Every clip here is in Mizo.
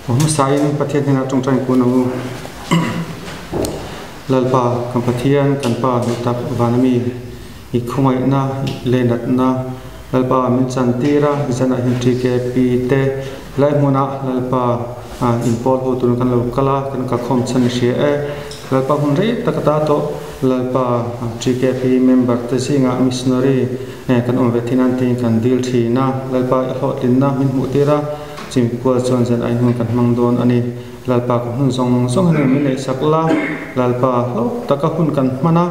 Hmasain Pathian hnenah tawngtai kun ang u. Lalpa, kan Pathian, kan Pa duh tak vana mi, i khawngaihna leh natna Lalpa min chantir a, zanah hian TKP te lai hmunah Lalpa inpawl ho turin kan lo kal a, kan kalkhawm chhan i hria e. Lalpa hun rei tak ata tawh Lalpa TKP member te zingah missionary kan awm ve thin a tiin kan dil thin a, Lalpa i hlawhtlinna min hmuh tir a, Chimkual chuan zan ai hmun kan hmang dawn a ni. Lalpa ka hmun zawng zawng hian min neihsak la, Lalpa hlauh taka hun kan hman a,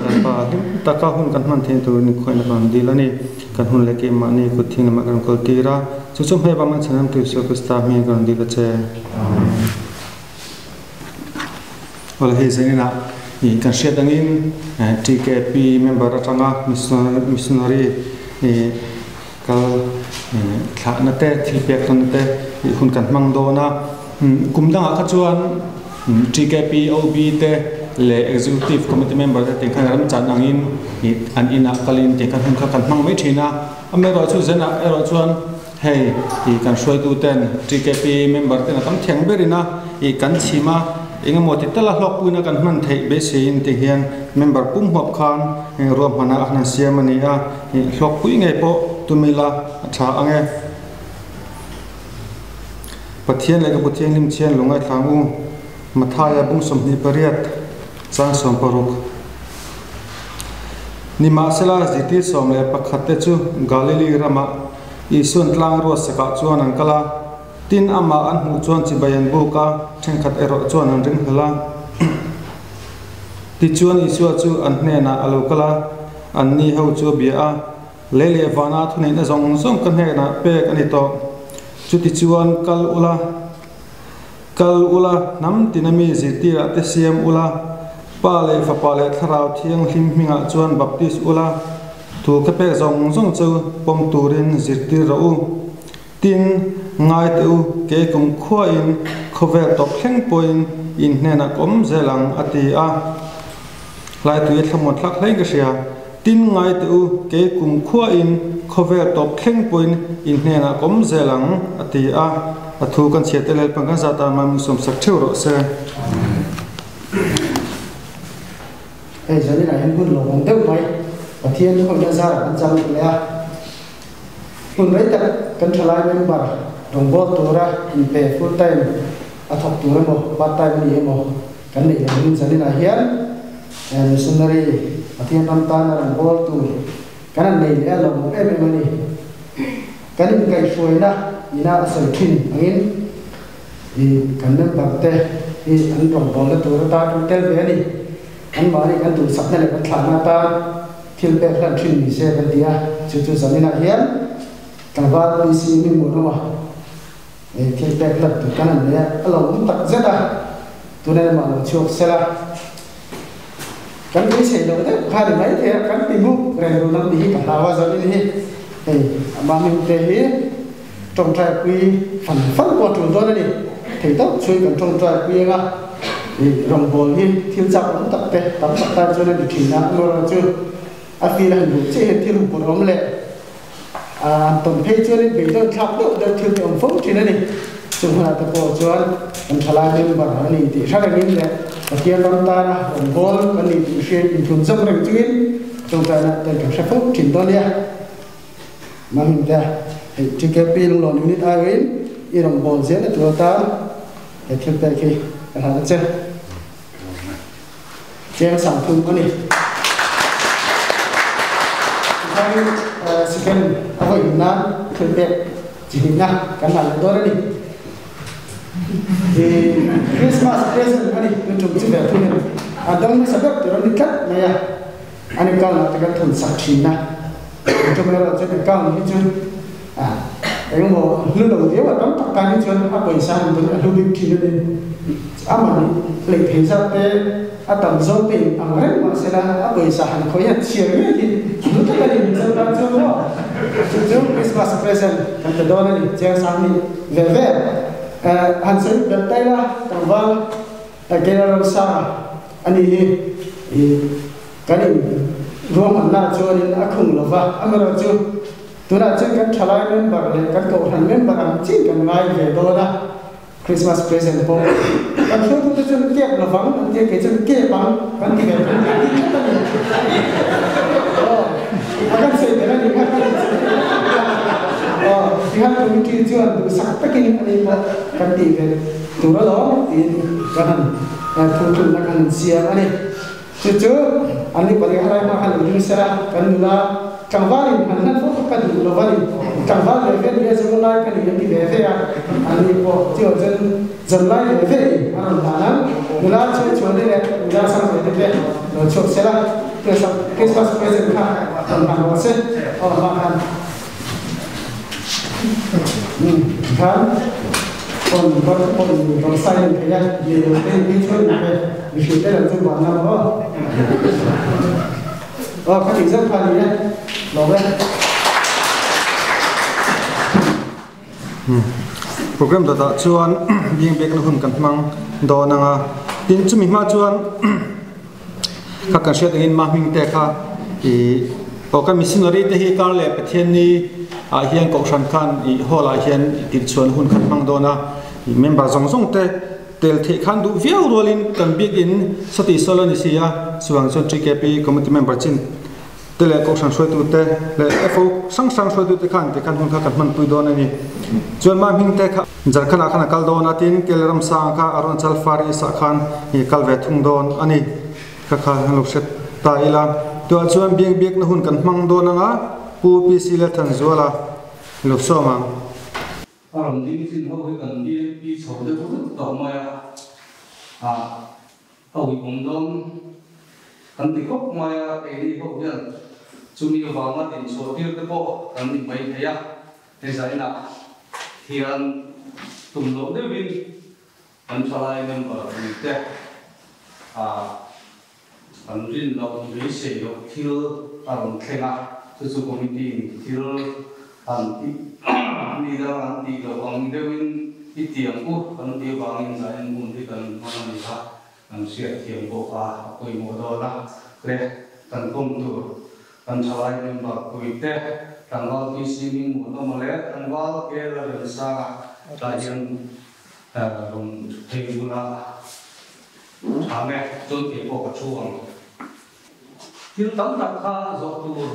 Lalpa hlim taka hun kan hman theih turin khuaina kan rawn dil a ni. Kan hun leh keimahni kut thing lamah kan rawn kawl tir a, chu chu hmei vang man chhan tu Isua Krista hmingin kan rawn dil a che. Amen. Awle hei zaninah ih kan hriat angin TKP member atanga missionary ih Kal thlahna te, thil pek hlawna te tih hun kan hmang dawn a. Kum dangah kha chuan TKP, OB te leh Executive Committee member te tih khan ramchan angin an inah kalin tih khan hun kha kan hmang mai thin a. Amaherawhchu zenah erawh chuan hei kan hruaitu ten TKP member ten a tam thiang berin a kan chhim a, engemaw ti tala hlawkpuina kan hman theih beiseiin tih hian member pum huap khan ruahmana a han siam a ni a. Hlawkpui ngei pawh tum ila a tha ang e. Pathian leh ka Bu Thianghlim chhian lo ngaithlang u. Mathaia bung 28 chang 60. Nimahsela zirtir 11 te chu Galili ramah Isuan tlang ruatsakah chuan an kal a, tin amah an hmuh chuan chibai an buk a, thenkhat erawh chuan an ringhlel a. Tichuan Isua chu an hnenah a lo kal a, anni ho chu a bia a, Lei leh vana thuneihna zawng zawng ka hnenah pek a ni tawh. Chutichuan kal ula, kal ula, hnam tina mi zirtirah te siam ula, Pa leh Fapa leh Thlarau Thianghlim hmingah chuan baptis ula, thu ka pek zawng zawng chu pawm turin zirtir rawh u. Tin, ngai teh u, kei kum khuain khawvel tawp thleng pawhin in hnenah ka awm zel ang, a ti a. Hlaitui a thlamuan thlak hlein ka hria. Tin, ngai teh u, kei kum khuain khawvel tawp thleng pawhin in hnenah ka awm zel ang, a ti a. A thu kan chhiat te Lalpan kan zat tan min sawmsak theuh rawh se. Hei zaninah hian hun lawmawm deuh mai Pathian khawihna zarah kan chang leh a. Hun rei tak kan thalai member rawngbâwl tura inpe full time a thawk tur emaw part time a ni emaw kan neih loh in zaninah hian missionary Pathian ram tana rawngbâwl tur kan han nei leh a lawmawm em em a ni. Kan inkaihhruaina ina a sawi thin angin kan member te hi an rawngbâwlna tur atan kan tel ve a ni. Anmahni kan duhsakna leh kan thlahna atan Thil pek hlan thin ni se kan ti a, chu chu zaninah hian tlangval PC mi hmuhnawm a, thil pek hlan tur kan han nei a, a lo awm tak zet a, tuna lamah lo chhuak sel a, kan beisei loh deuh kha ni mai thei a, kan ti hmuk reng run ang tih hi ka hlau a, zanin hi hei amah hmingte hi tawngtai pui fan fan pawh a tul dawn a ni, thei tawp chhui kan tawngtai pui ang a, ih rawngbawl hi thil chak awm tak te tam tak tan chuan a ni thin a, amaherawhchu chu a feel a han duh chiah hian thil hupur awm leh a han tawn phei chuanin beidawn thlak deuh deuh thil te awm fo thin a ni, chung hunah te pawh chuan kan thalai member a ni tih hre rengin leh Pathian ram tana rawngbawl kan ni tih hriain inthun zawm reng chungin tawngtaina ten kan hre fo thin dawn nia. Mahmin te, hei TKP lunglawn unit aiawhin i rawn bawl zel a tur atan he thil pek hi ka hlan a che. Cheng sang thum a ni. Tikhanin second a vawi nan thil pek chi hnihna kan hlan leh dawn a ni. I Christmas present a ni, tun tum chu ve thung a ni. A dang hmasa ber tur a ni tlat mai a. An account ah te kan thawn sak thin a, chumi erawh chuan account hi chu engemaw hlu lo viau a tam tak tan hi chuan a pawisa han dawn a hlu bik thin a ni. A man lei thei zat te a tam zawk te in ang reng mah sela a pawisa han khawih hian chhiar ngei hi hlu tak a ni Mizo tan chuan maw. Chu chu Christmas present kan pe dawn a ni chiang sang ni ve ve. Han sawi belh ta ila tlangval General Sa a ni hi kan in ruahmanna chuanin a khung lo va, amaherawhchu tunah chuan kan thalai member leh kan kohhran member ang chin kan ngai ve dawn a. Christmas present pawh kan hruaitute chuan kep lovang an tia kei chuan kep ang kan ti ve thung an ti tlat a ni. Aw a kan sawi ber a ni kha aw tikhan committee chuan duhsak takin a ni pawh kan tih ve tur alawm tiin kan han thu tlunna kan han siam a ni. Chu chu an ni pali halai hma khan lo ding sela, kan nula tlangvalin han hlan fo kha ka duh lo va ni. Tlangval ve ve ni a zawn lai ka ni an ti ve ve a, an ni pawh chuan chuan zawn lai ve ve in a rawn hlan ang. Nula chhuah chhuahni leh nula sang ve te te lo chhuak sela, Christmas present kha rawn hlan rawh se aw hma khan. Khan phone kawr phone rawn silent thei a, mi lo te in phei chuan in pe mihring te lo chu van lam aw. Aw kha tih zauh kha a ni e, lawm e. Program dawtah chuan biang biakna hun kan hmang dawn ang a, tin chumi hma chuan Kha kan hriat angin mah hming te kha i aw kan missionary te hi kar leh Pathian ni ah hian kohhran khan i hall ah hian tirchhuan hun khan hmang dawn a, i member zawng zawng te tel theih khan duh viau rualin kan biakin sawti sawl a ni si a, chuvang chuan TKP committee member chin te leh kohhran hruaitu te leh FO hrang hrang hruaitu te khan tikhan hun kha kan hmanpui dawn a ni. Chuan mah hming te kha Jharkhand ah khan a kal dawn a tin Kelramsang kha Arunachal Far East ah khan i kal ve thung dawn a ni. Kha kha an lo hre ta ila. Tunah chuan biak biakna hun kan hmang dawn anga Pu PC Lalthanzuala lo sawm ang. A rawn ding chin ho hi kan BNP chho deuh vek tawh mai a, ah A uiawm dawn kan ti khawp mai a, keini ho hian chumi avanga dinchhuah tir te pawh kan ni mai thei a, hei zainah hian tum loh deuhin kan thalai member puite ah kan rin loh beisei loh thil a rawn thleng a, chu chu committee in thil an tih ni dang an tih loh ang deuhin i tiang u kan tih avangin zain hmun hi kan hman a ni a, kan hriat thiam bawk a, a pawimawh dawn a le kan kawm tur kan thalai member puite tlangval PC Mingmuanawma leh tlangval Kela Remsanga tlai hian rawn phei bula tha nge chuan kei pawh ka thu ang. Thil tam tak kha zawh tur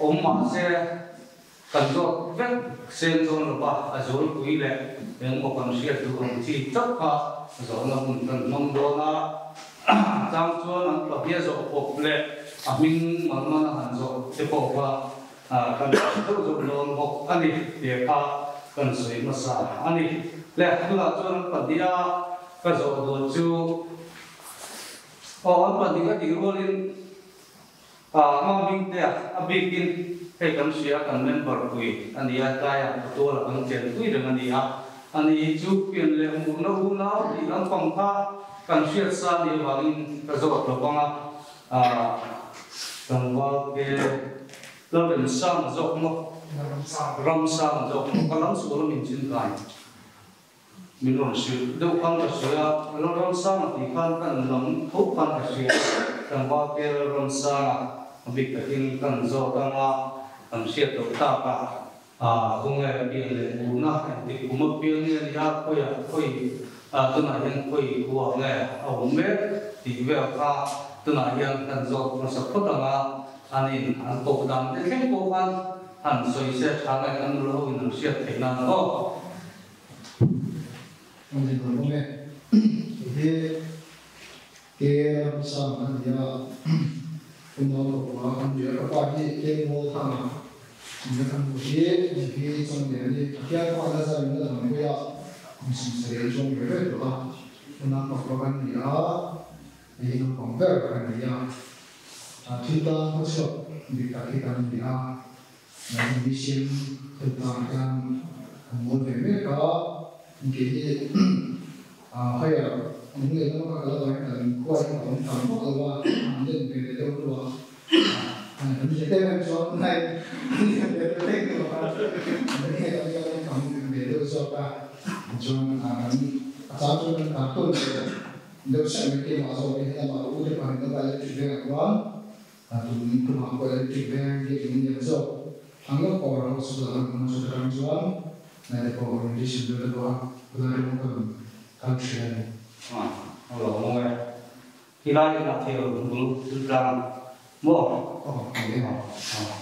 awm mah se kan zawt vek sen dawn lo va, a zualpui leh engmaw kan hriat duh ang chi chauh kha zawhna hun kan hmang dawn a. Chang chuan an pahnih a zawh pawp leh a hming malman a han zawh te pawh kha kan hre deuh deuh dawn bawk a ni tih kha kan sawi hmasa a ni. Le tunah chuan an pahnih a ka zawh dawn chu. Aw an pahnih a tih rualin ah mah hmingtea a bikin hei kan hria kan member pui a ni a tlaiah Patuala kan chen pui reng a ni a, a ni chu pian leh murna unau tih lampang kha kan hriat sa ni avangin ka zawt lo vang a, ah tlangval ke Lalremsanga zawk maw Ramsanga zawk maw ka lam sual a min chin kai. Min rawn hrilh deuh khan ka hria a, Lalramsanga tih khan kan lam tho khan ka hria a, tlangval te Lalramsanga a bik takin kan zawt ang a, kan hriat loh tak a, khawnge a pian leh murna engtik kum a piang nge nia, khawiah khawi tunah hian khawi khua nge a awm mek tih vel kha tunah hian kan zawt hmasa phawt ang a, anin an koh dan te thleng pawh khan han sawi se tha nge kan nula ho in an hriat theih nan aw. An ni lo awm e. Hei hi ke ram sang a ni a, unau ka hmu a, an ni a, ka pa hi ke ngawl thang a ni a, ka nu hi ni hi chawng lian hi Pathian pawh a la zar in a dang pui a, kum 70 chuang ve ve tawh a, unau pakua kan ni a, hei hi naupang ber ka ni a, thil tan khawchhuak dik tak hi kan ni a. Mission thutna hian an ngawl ve mek a, kei hi higher an leh lam a ka kal avangin kan khua hi ka awm tam vak lo a, an len ve leh deuh hnu a, an hre em em chuan nai an lian ve deuh hlek lo a, an hre em em tam ve deuh zawk a, chuan kan a chang chuan kan cartoon deuh hrep mai keimah zawk hi helamah ka u te pahnih na electric vengah khuan A tun tumah pawh electric veng biak in lian zawk thlang lawk power house bulah kan awm a, chuta tang chuan Na te pawh orientation deuh te pawh a khulai rawng ka rawn kal thin a ni. A lo awm e. Khilai inah thil bul thil tlang maw? Aw, ni e.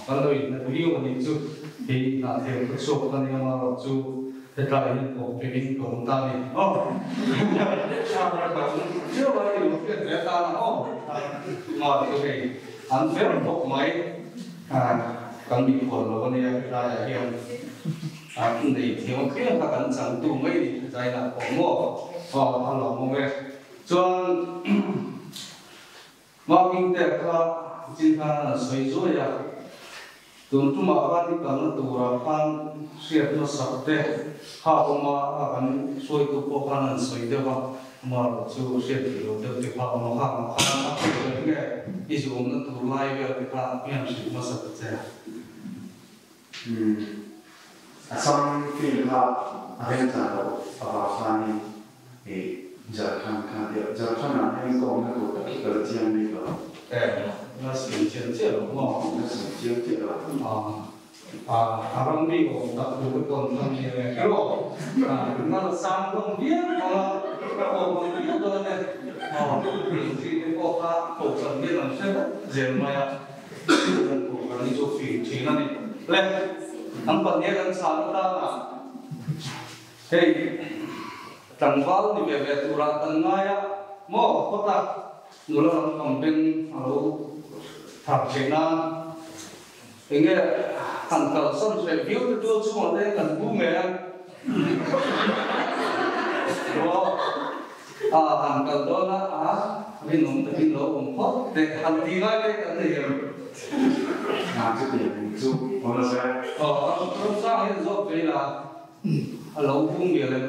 Kan lo interview a nih chu. Hei inah thil ka chhuak ka nia marawh chu hetlai hian pawh pehin ka awm ta a ni. Aw, ka awm viau a, i lo hriat ve atan a aw. Maw chu hei an fel bawk mai. Kan mikhual lo a nia hetlaiah hian. An nei thiam apiang kha kan changtu mai ni zainah pawh maw aw a lawmawm e. Chuan Manging te kha chin khan an sawi zuai a, tun tumah khan i kalna turah khan hriat hmasak te kha a awm a, a kan hruaitu pawh khan an sawi deuh a, amaherawh chu hriat theih loh deuh te kha a awm a, khang ah khan a hriat reng nge i zuamna tur lai vel te kha i han hrilh hmasa ta che. Umm Assam film kha a remchan loh avang khanin ih Jharkhand kha a tia. Jharkhand ah hian ka awmna tur tak hi ka la chiang bik lo. E, la sawi chiang chiah lo maw? La sawi chiang chiah lo. A, a ram bik awm tak tur te pawh an thlang nia nge kher aw. Na la sang hlawm viau ang a, ka awm ang viau dawn e. Aw, inzi te pawh kha kohhran hian an hre vek zel mai a. Kan kohhran hi chu fing thin a ni. Le, an pahnih kan chhan atana hei tlangval ni ve ve turah kan ngai a maw phawt a, nula lam pang beng a lo thar theih nan enge han kalsan hreh viau te tual chhungah te kan bu ngei a. Maw a han kal dawn a, a rinawm takin lo awm phawt teh han ti ngai te kan nei em? Hna chutiang chu awm lo se. Aw, Ramsang hian zawt ve ila a lo bung mial em?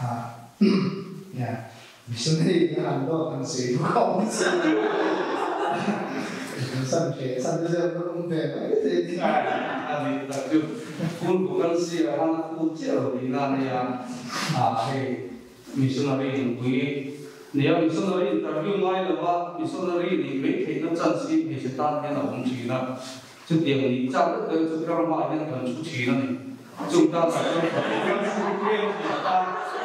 A, nia, missionary in a han dawt han sawi bawk a awm si. San hle san te chuan kan awm ve mai thei a ni. A nih tak chu phul bu kan sia khan a phul chiah lo tihna a nia, a hei missionary nupui nia missionary interview ngai lova missionary nih mai theihna chance hi hmeichhe tan hian a awm thin a, chutiang nih chak deuh deuh chu tlarhmaah hian kan thu thin a ni. Chung tan ah chuan kan chhung tlem tih a tan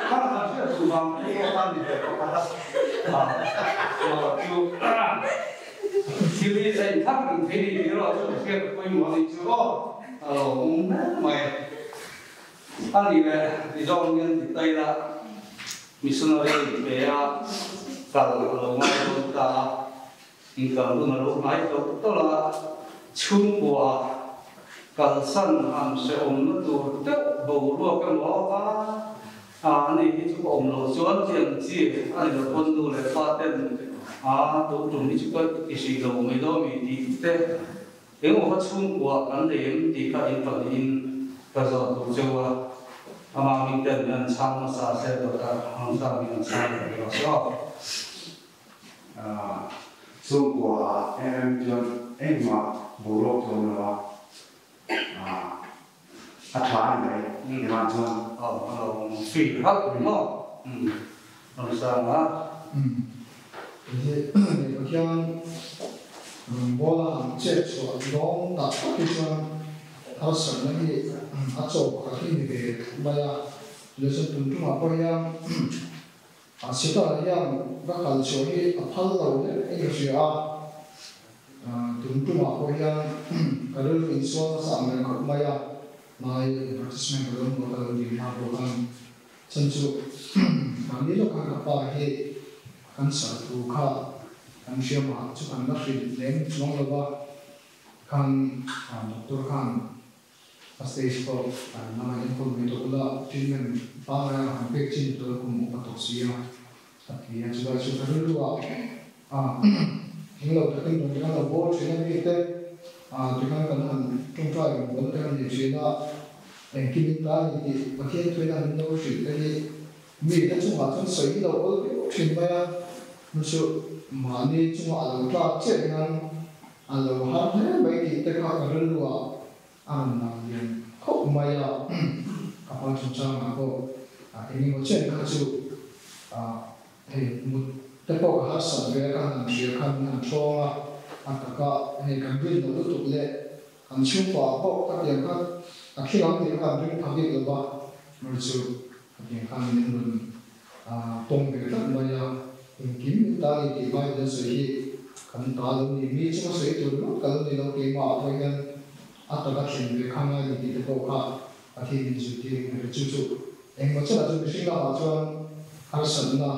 khan kan hriat duh vang pawh khan ni ve pakhat a, chu. Thil hi a inthak reng thei ni tih erawh chu ka hriat pawimawh a nih chu aw, a lo awm hle mai. A nih leh ti zawng hian ti ta ila missionary pe a kal a lo ngai dawn ta a, inkal hun a lo hnai tawlh tawlh a, chhungkua kalsan han hrehawmna tur deuh boruak emaw a A ni hi chu ka awm lo chuan chiang chi a ni lo pawn nu leh pa ten a tu tum hi chu ka ti hrih lo mai dawn mi tih te engemaw kha chhungkua kan nei em tih kha in pahnihin ka zawt duh cheu a, amah hming ten min an chhang hmasa se dawtah Hangsa min an chhang leh rawh se aw. Chhungkua ah em em chuan engmah boruak chu a awm lo a, A tha a ni mai, engah chuan. Aw, a lo feel halh maw? Umm, rawn sang a. Umm, hei lehkha khian rawn bawl a han chet chhuah dawn tak tak hi chuan harsatna hi a chaw pakhat hi ni ve mai a, lesson tum tumah pawh hian A sitar hian ka kal chhuah hi a phal lo hle in ka hria a, tun tumah pawh hian ka rilru insual nasa ang reng khawp mai a, lai advertisement ka lo hmuh a ka lo dil hma pawh khan chhan chu mahni lawk khan ka pa hi cancer thu kha kan hria mah chu kan la hrilh lem chuang lo va, khan doctor khan A stage pawh an lama enkawl mai tawh ula, treatment pangngai ang han pek chin tur kum upa tawh si a, a ti a. Chulai chu ka rilru ah eng lo takin rawn kan lo bawl thin a mi te, tikhan kan han tawngtai rawn bawl te kan nei thin a, engkim in ta a ni tih Pathian thuin a min lo hrilh te hi mi te chungah chuan sawi hi lo awl viau thin mai a, chu chu mahni chungah a lo tlak chiah hian a lo har hle mai tih te kha ka rilru ah A rawn lang lian khawp mai a, ka pa chungchangah pawh eng emaw chen kha chu hei mut te pawh ka harsat ve a, ka han hria khan min han thawng a, a taka hei kan rin loh lutuk leh kan chhungkuaah pawh ka tiang kha a thil ang tih kha kan ring pha bik lo va. Mar chu hetiang khan min rawn tawng ve tlat mai a, engkim min ta ni tih Bible a sawi hi kan ta lo ni, mi chunga sawi tur ringawt ka lo ni lo, keimah ah pawh hian a taka thlen ve kha ngai ni tih te pawh kha Pathian min zirtir in ka hria. Chu chu engmaw chenah chuan mihring lamah chuan harsatna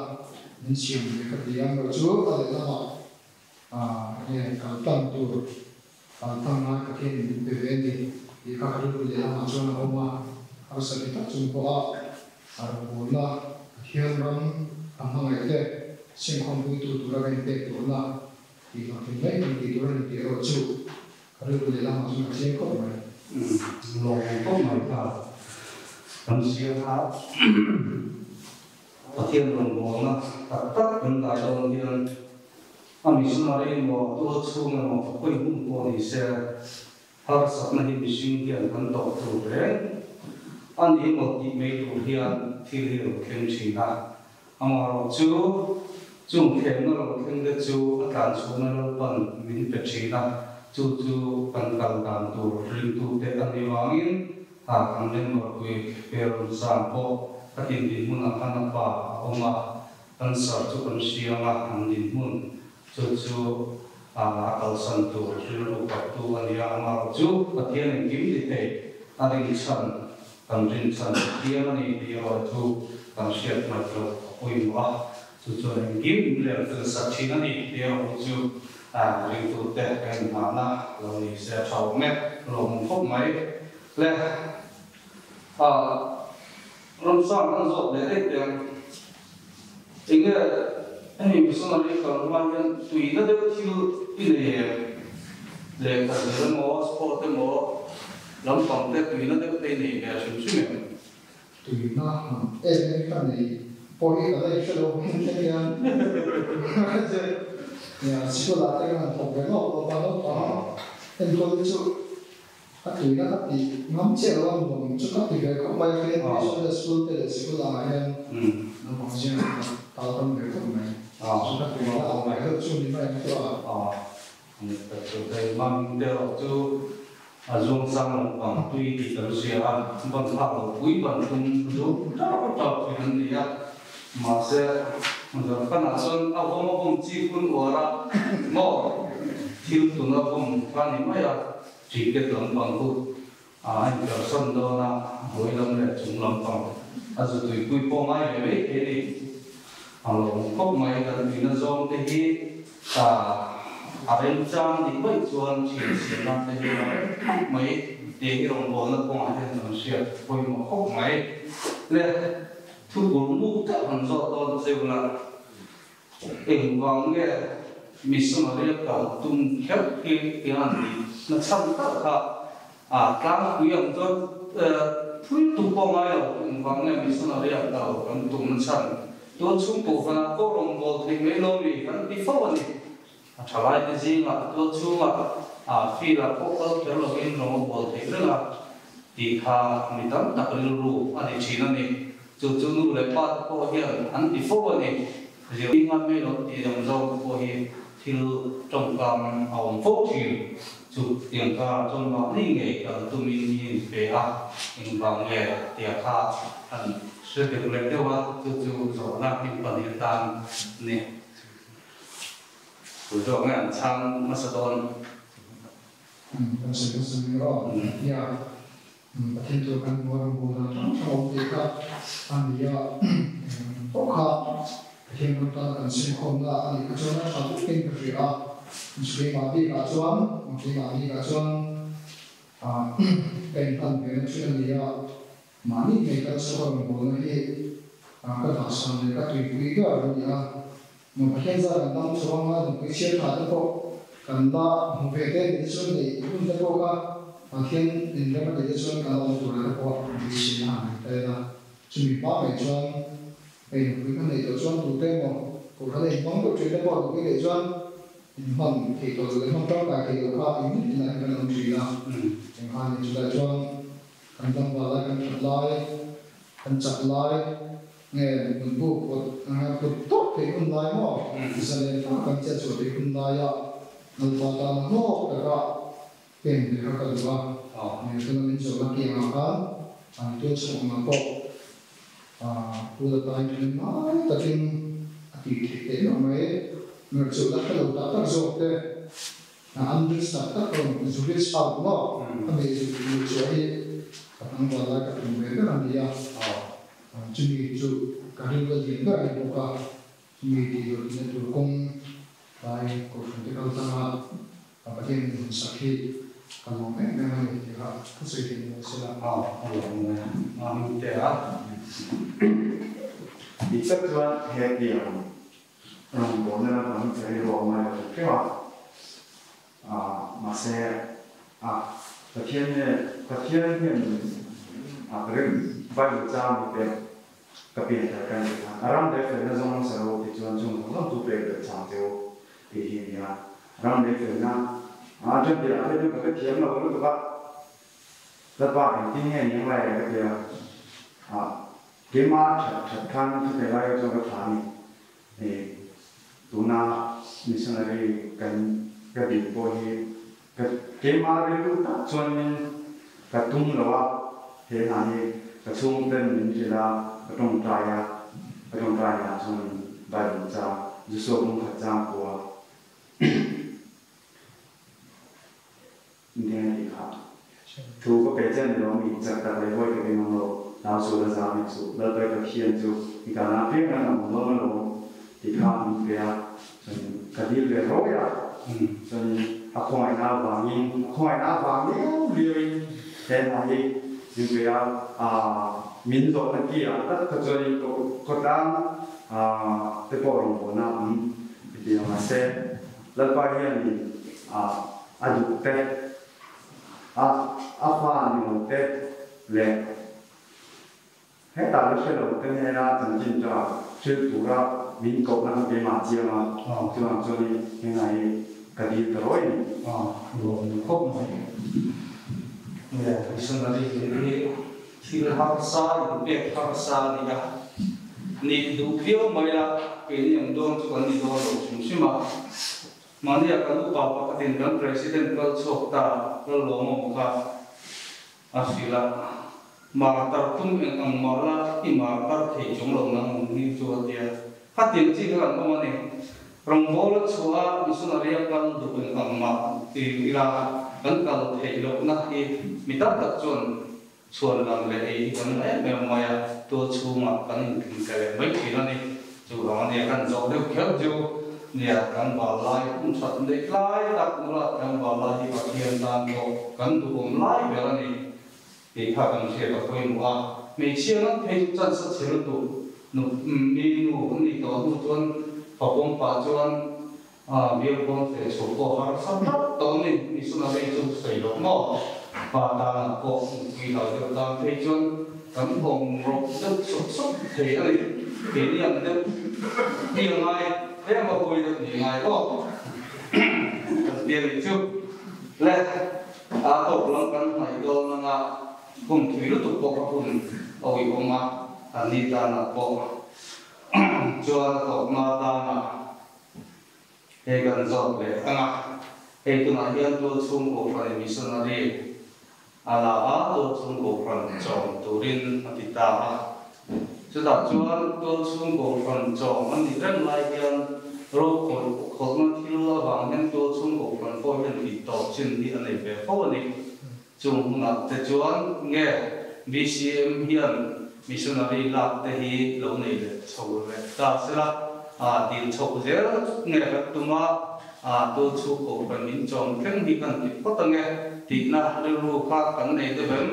min siam ve ka ti a, mar chu a lehlamah nge kal tlang tur Kal tlang ngai Pathian in min pe ve a ni tih kha ka rilru lehlamah chuan a awm a, harsa ti tak chung pawha a rawngbawlna Pathian ram ka hmangaih te sinkhawmpuitu tura ka inpek tawhna tih hlawhtlin mai kan tih tur a ni tih erawh chu ka rilru lehlamah chuan ka chiang khawp mai. Lawm khawp mai kha kan hria kha Pathian rawngbawlna tak tak kan dai dawn hian A missionary emaw, tual chhung emaw, khawi hmun pawh ni se, harsatna hi mihring hian kan tawh tur reng a ni emaw tih mai tur hian thil hi a lo thleng thin a. Amaherawh chu, chung thlemna lo thleng te chu a tlanchhuahna Lalpan min pe thin a, chu chu kan kal dan tur ringtute a nih vangin a kan member pui Peronzang pawh ka tin dinhmunah khan a pa a awm a. Cancer chu kan hriang a, an dinhmun chu chu a kalsan tur rilru paktu a ni a, amaherawh chu Pathian engkim ti thei a rinchhan, kan rinchhan Pathian a ni tih erawh chu kan hriat hmaih loh a pawimawh a, chu chuan engkim in rel fel sak thin a ni tih erawh hi chu ringtute ka inhahna lo ni se a tha awm e, lawmawm khawp mai le. Ramsang kan zawt leh daih teh ang. Enge hemi missionary kal hma hian tuina deuh thil i nei em? Lehkha zir emaw, sport emaw lampang te tuina deuh te i nei ve hrim hrim em? Tuina han em em ka nei pawh hi ka la inhre lo hming thleng hian sikul ah te ka han thawk ve lawk lawk a, naupang enkawl hi chu A tuina ka ti ngam chiah lo a, nuam chu ka ti ve khawp mai a, kei Sunday school te leh sikul angah hian naupang zingah ka tal tam ve khawp mai. Chu ka tuina a awm deuh chu ni mai ang chu a. Hei mang te erawh chu a zuang sang lampang tui tih kan hria a, ban phak lo pui ban tum chu tap tap thin an ni a, mahse Zarkhanah chuan a vawm a vawm chi hun uar a maw thil tun a vawm kha ni mai a. Ticket lampang chu a inpersan dawn a, hnuai lam leh chung lampang a zu tuipui pawh ngai ve mai thei a ni. A lawm khawp mai, kan tuina zawng te hi a remchang nih vaih chuan thian siamna te hi a rem khawp mai tih hi rawngbawlna kawngah hian kan hriat pawimawh khawp mai. Le thupur muk deuh han zawt dawn cheu la. Engvang nge missionary a kal tum kher hi eng an tih na chhan tak kha a tlangpui ang chuan thui tum pawh ngai lo engvang nge missionary a kal kan tum na chhan tual chhung pawh fanah pawh rawngbâwl thei mai lo mi kan ti fo a ni. A thalai te zingah tual chhungah a field ah pawh kal kher lovin rawng a bawl theih reng a tih kha mi tam tak rilru a ni thin a ni. Chu chu nu leh pa te pawh hian an ti fo a ni. Zirtir ngan mai lo tih dang zawng te pawh hi thil tawngkam a awm fo thin. Chu tiang karah chuan mahni ngei kal tumin mi in pe a, engvang nge tia kha han hre deuh leh deuh a, chu chu zawhna hlim pahnih atan a ni. Tu zawk nge an chhang hmasa dawn? Kan sawi hmasa mai aw. Nia, Pathian tur kan hmu a, rawngbâwl dan hrang hrang awm tih kha a ni a. Eng pawh kha Pathian ram tana kan simkhawmna a nih kha chuan a tha dukin ka hria a. Keimah bikah chuan, keimah bikah chuan ka inhlan ve na thin a ni a. Mahni ngei kal chhuak a rawngbâwlna hi ka dahsan leh ka tuipui ber a ni a. Pathian zar kan dam chho anga nupui chhiar tha te pawh kan la hmu ve te nih te chuan neih hun te pawh kha Pathian inrem a nih te chuan kan la awm tur te pawh beiseina han nei ta ila. Chumi hma mai chuan hei nupui kan neih tawh chuan tute emaw Kohhran a inhmang deuh thin te pawh nupui neih chuan inhman theih tawh loh leh hman tangkai theih loh kha in inah hian kan awm thin a. Engkha ni chulai chuan kan tlangval lai kan that lai kan chak lai Nge mutbu kut kut tawp theih hun lai maw? Zalen tak kan chet chhuah theih hun laia Lalpa tana hlawk taka pen ve kha ka duh a. Nge tuna min zawhna kiangah khan an tual chhuak ang pawh Pu Lalpain thil ngai takin a tih theih teh meuh mai. Mer chu la hre lo tak tak zawk te, an reach tak tak rawn zu reach out maw? A mi zu luh chhuah hi ka tlangval lai ka tum ve ber a ni a, chumi chu ka rilru a lian ber a ni bawk a, chumi tih loh tihna tur kawng tlai kohhran te kal tlanga Pathian in hun sak hi ka lawm em em a ni tih kha ka sawi theih ni se la. Aw, a lawm e, Mahmute a. Dik tak chuan hetiang rawngbawlna lampang hi ka rilru a awm ngai lo hrim hrim a, mahse a Pathian nge Pathian hian a ka ring Bible chang mi pek ka pian thar ka nih khan a ram leh felna zawng hmasa ro tih chuan chung zawng zawng chu pek belh chang che u tih hi a ni a, ram leh felna a ṭan tirah phei chuan ka hrethiam lo lutuk a, Lalpa engtin nge ni anglai ang ka ti a, ah keimah ṭhat ṭhat khan khatiang lai kha chuan ka thla a ni, eh tuna missionary kan ka din pawh hi Ka keimah rilru tak chuanin ka tum lo a, he hna hi ka chhungten min hrilh a, ka tawngtai a, ka tawngtai hna chuanin Bible chang, Joshua bung khat chang pawha intheng a tih kha. Thu ka pe che a ni lo mi, chak tak leh huai takin awm rawh, nau sual a zam hek suh, Lalpai Pathian chu i kalna apiang hian a awm dawn alawm tih kha min pe a, chuanin ka dil ve rawi a, chuanin a khawngaihna avangin, a khawngaihna avang liau liauin he hna hi min pe a, min zawhna ki ah tak kha chuanin khawtlang te pawh rawngbawlna a awm ti a, mahse Lalpa hianin a duh te. A a fa ni lo te leh hetah la hre lo te hnena chanchin tha hrilh tura min kohna kha keimah chiang a, chuvang chuan i hengah hi ka dil ta rawi a ni. A lawm khawp mai. Nge missionary nih hi thil harsa inpek harsa a ni a, nih duh viau mai la keini ang dawn chu kan ni dawn lo hrim hrim a. Mahnia kan upa pakhatin kan President kal chhuak ta Lallawmawm kha a hrilh a, Martar tum eng ang mah la i martar thei chung lo nang ang ni chu a ti a. Khatiang chi kha kan awm a ni. Rawngbâwl a chhuah a, missionary a kal duh eng ang mah ti ila kan kal theih lohna hi mi tam tak chuan chhuan lam leh ei hi kan la em em mai a, tual chhungah kan intling leh mai thin a ni. Chuvang a nia kan zawh deuh kher chu nia kan val lai hun that neih lai tak nula kan val lai hi Pathian tan pawh kan duhawm lai ber a ni tih kha kan hriat a pawimawh a. Hmeichhia ngam phei chu chance a chhe lutuk nu mi nu an nih tawh hnu chuan fa pawm pah chuan Bial pawn feh chhuah pawh harsa tak tawh a ni. Missionary chu sawi loh maw? Pa tanah pawh nupui lo deuh tan phei chuan kan awm rawk deuh sawk sawk thei a ni. Keini ang deuh hi a ngai tlem a pawi deuh ni ngai aw. Kan ti a nih chu. Le, a tawp lam kan hnaih dawn anga hun thui lutuk pawh ka hun a uiawm a, an ni tanah pawh chuan a tawpna tanah Hei kan zawt leh ang a, hei tunah hian tualchhung kohhran missionary a la a, tualchhung kohhran chawm turin a ti ta a. Chutah chuan tualchhung kohhran chawm a nih reng lai hian rokhawlh khawlhna thil avang hian tualchhung kohhran pawh hian tih tawp chin hi a nei ve fo a ni. Chung hunah te chuan nge BCM hian missionary lak te hi lo nei leh chho leh ta sela, dil chhoh zel nge kan tum a, tu chhuk kohhran min chawm thleng hi kan ti phawt ange tihna rilru kha kan nei deuh em?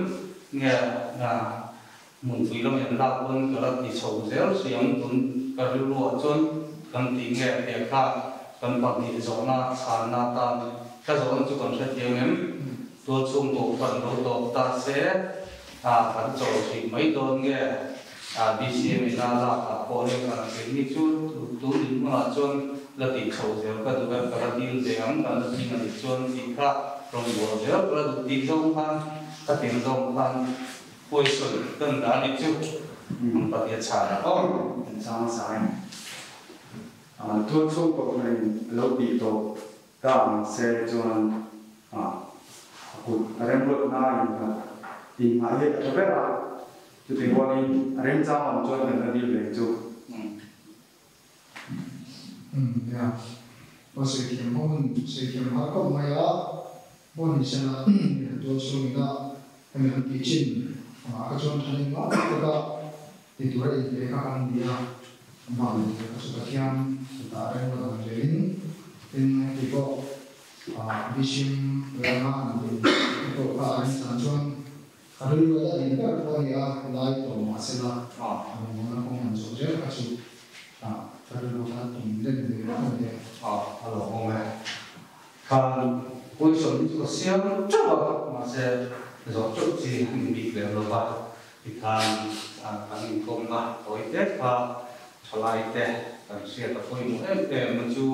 Nge hmunpui lam en lak pawn ka la ti chho zel hriam tun ka rilruah chuan kan ti nge tih kha kan pahnih zawhna chhanna tan ka zawhna chu kan hrethiam em? Tualchhung kohhran lo tawp ta se, a kan chawl hrih mai dawn nge? BCM in a lak ah pawh hian kan keini chu tun dinhmunah chuan la tih chho zel ka duh e, ka la dil ve ang kan la tling a nih chuan tih kha rawngbâwl zel ka la duh tih zawng khan ka tir zawng khan question kan dah a nih chu ang pahnih a chhan a aw. Kan chang a sai. Tualchhung kohhran in lo tih tawp Ta ang se chuan a kut a remruatna innghat inngah hi a tha ber a. Chu ti rualin a remchang awm chuan kan la dil ve chu. Umm nia, aw sawi thiam ho hun sawi thiam har khawp mai a, pawh ni sela mi han tual chhung ina hemi han tih chin ah kha chuan tha eng mah tak a ti tur a inpe kha kan ni a, a bak leh tur kha chu Pathian kutah reng lo dan velin tin heti pawh ah bishim ranga han tih te pawh kha a remchan chuan ka rilru a la din ber pawh a ni a, helai tawh mahsela a rawngbawlna kawng han zawh zel kha chu ah ka rilru kha tum len ve vak a ni e. Ah a lo awm e. Khan question hi chu ka siam teuh a, mahse zawh teuh chi a ni bik lem lo va, tikhan kan inkawmna tawi te kha thalai te kan hriat a pawimawh em em na chu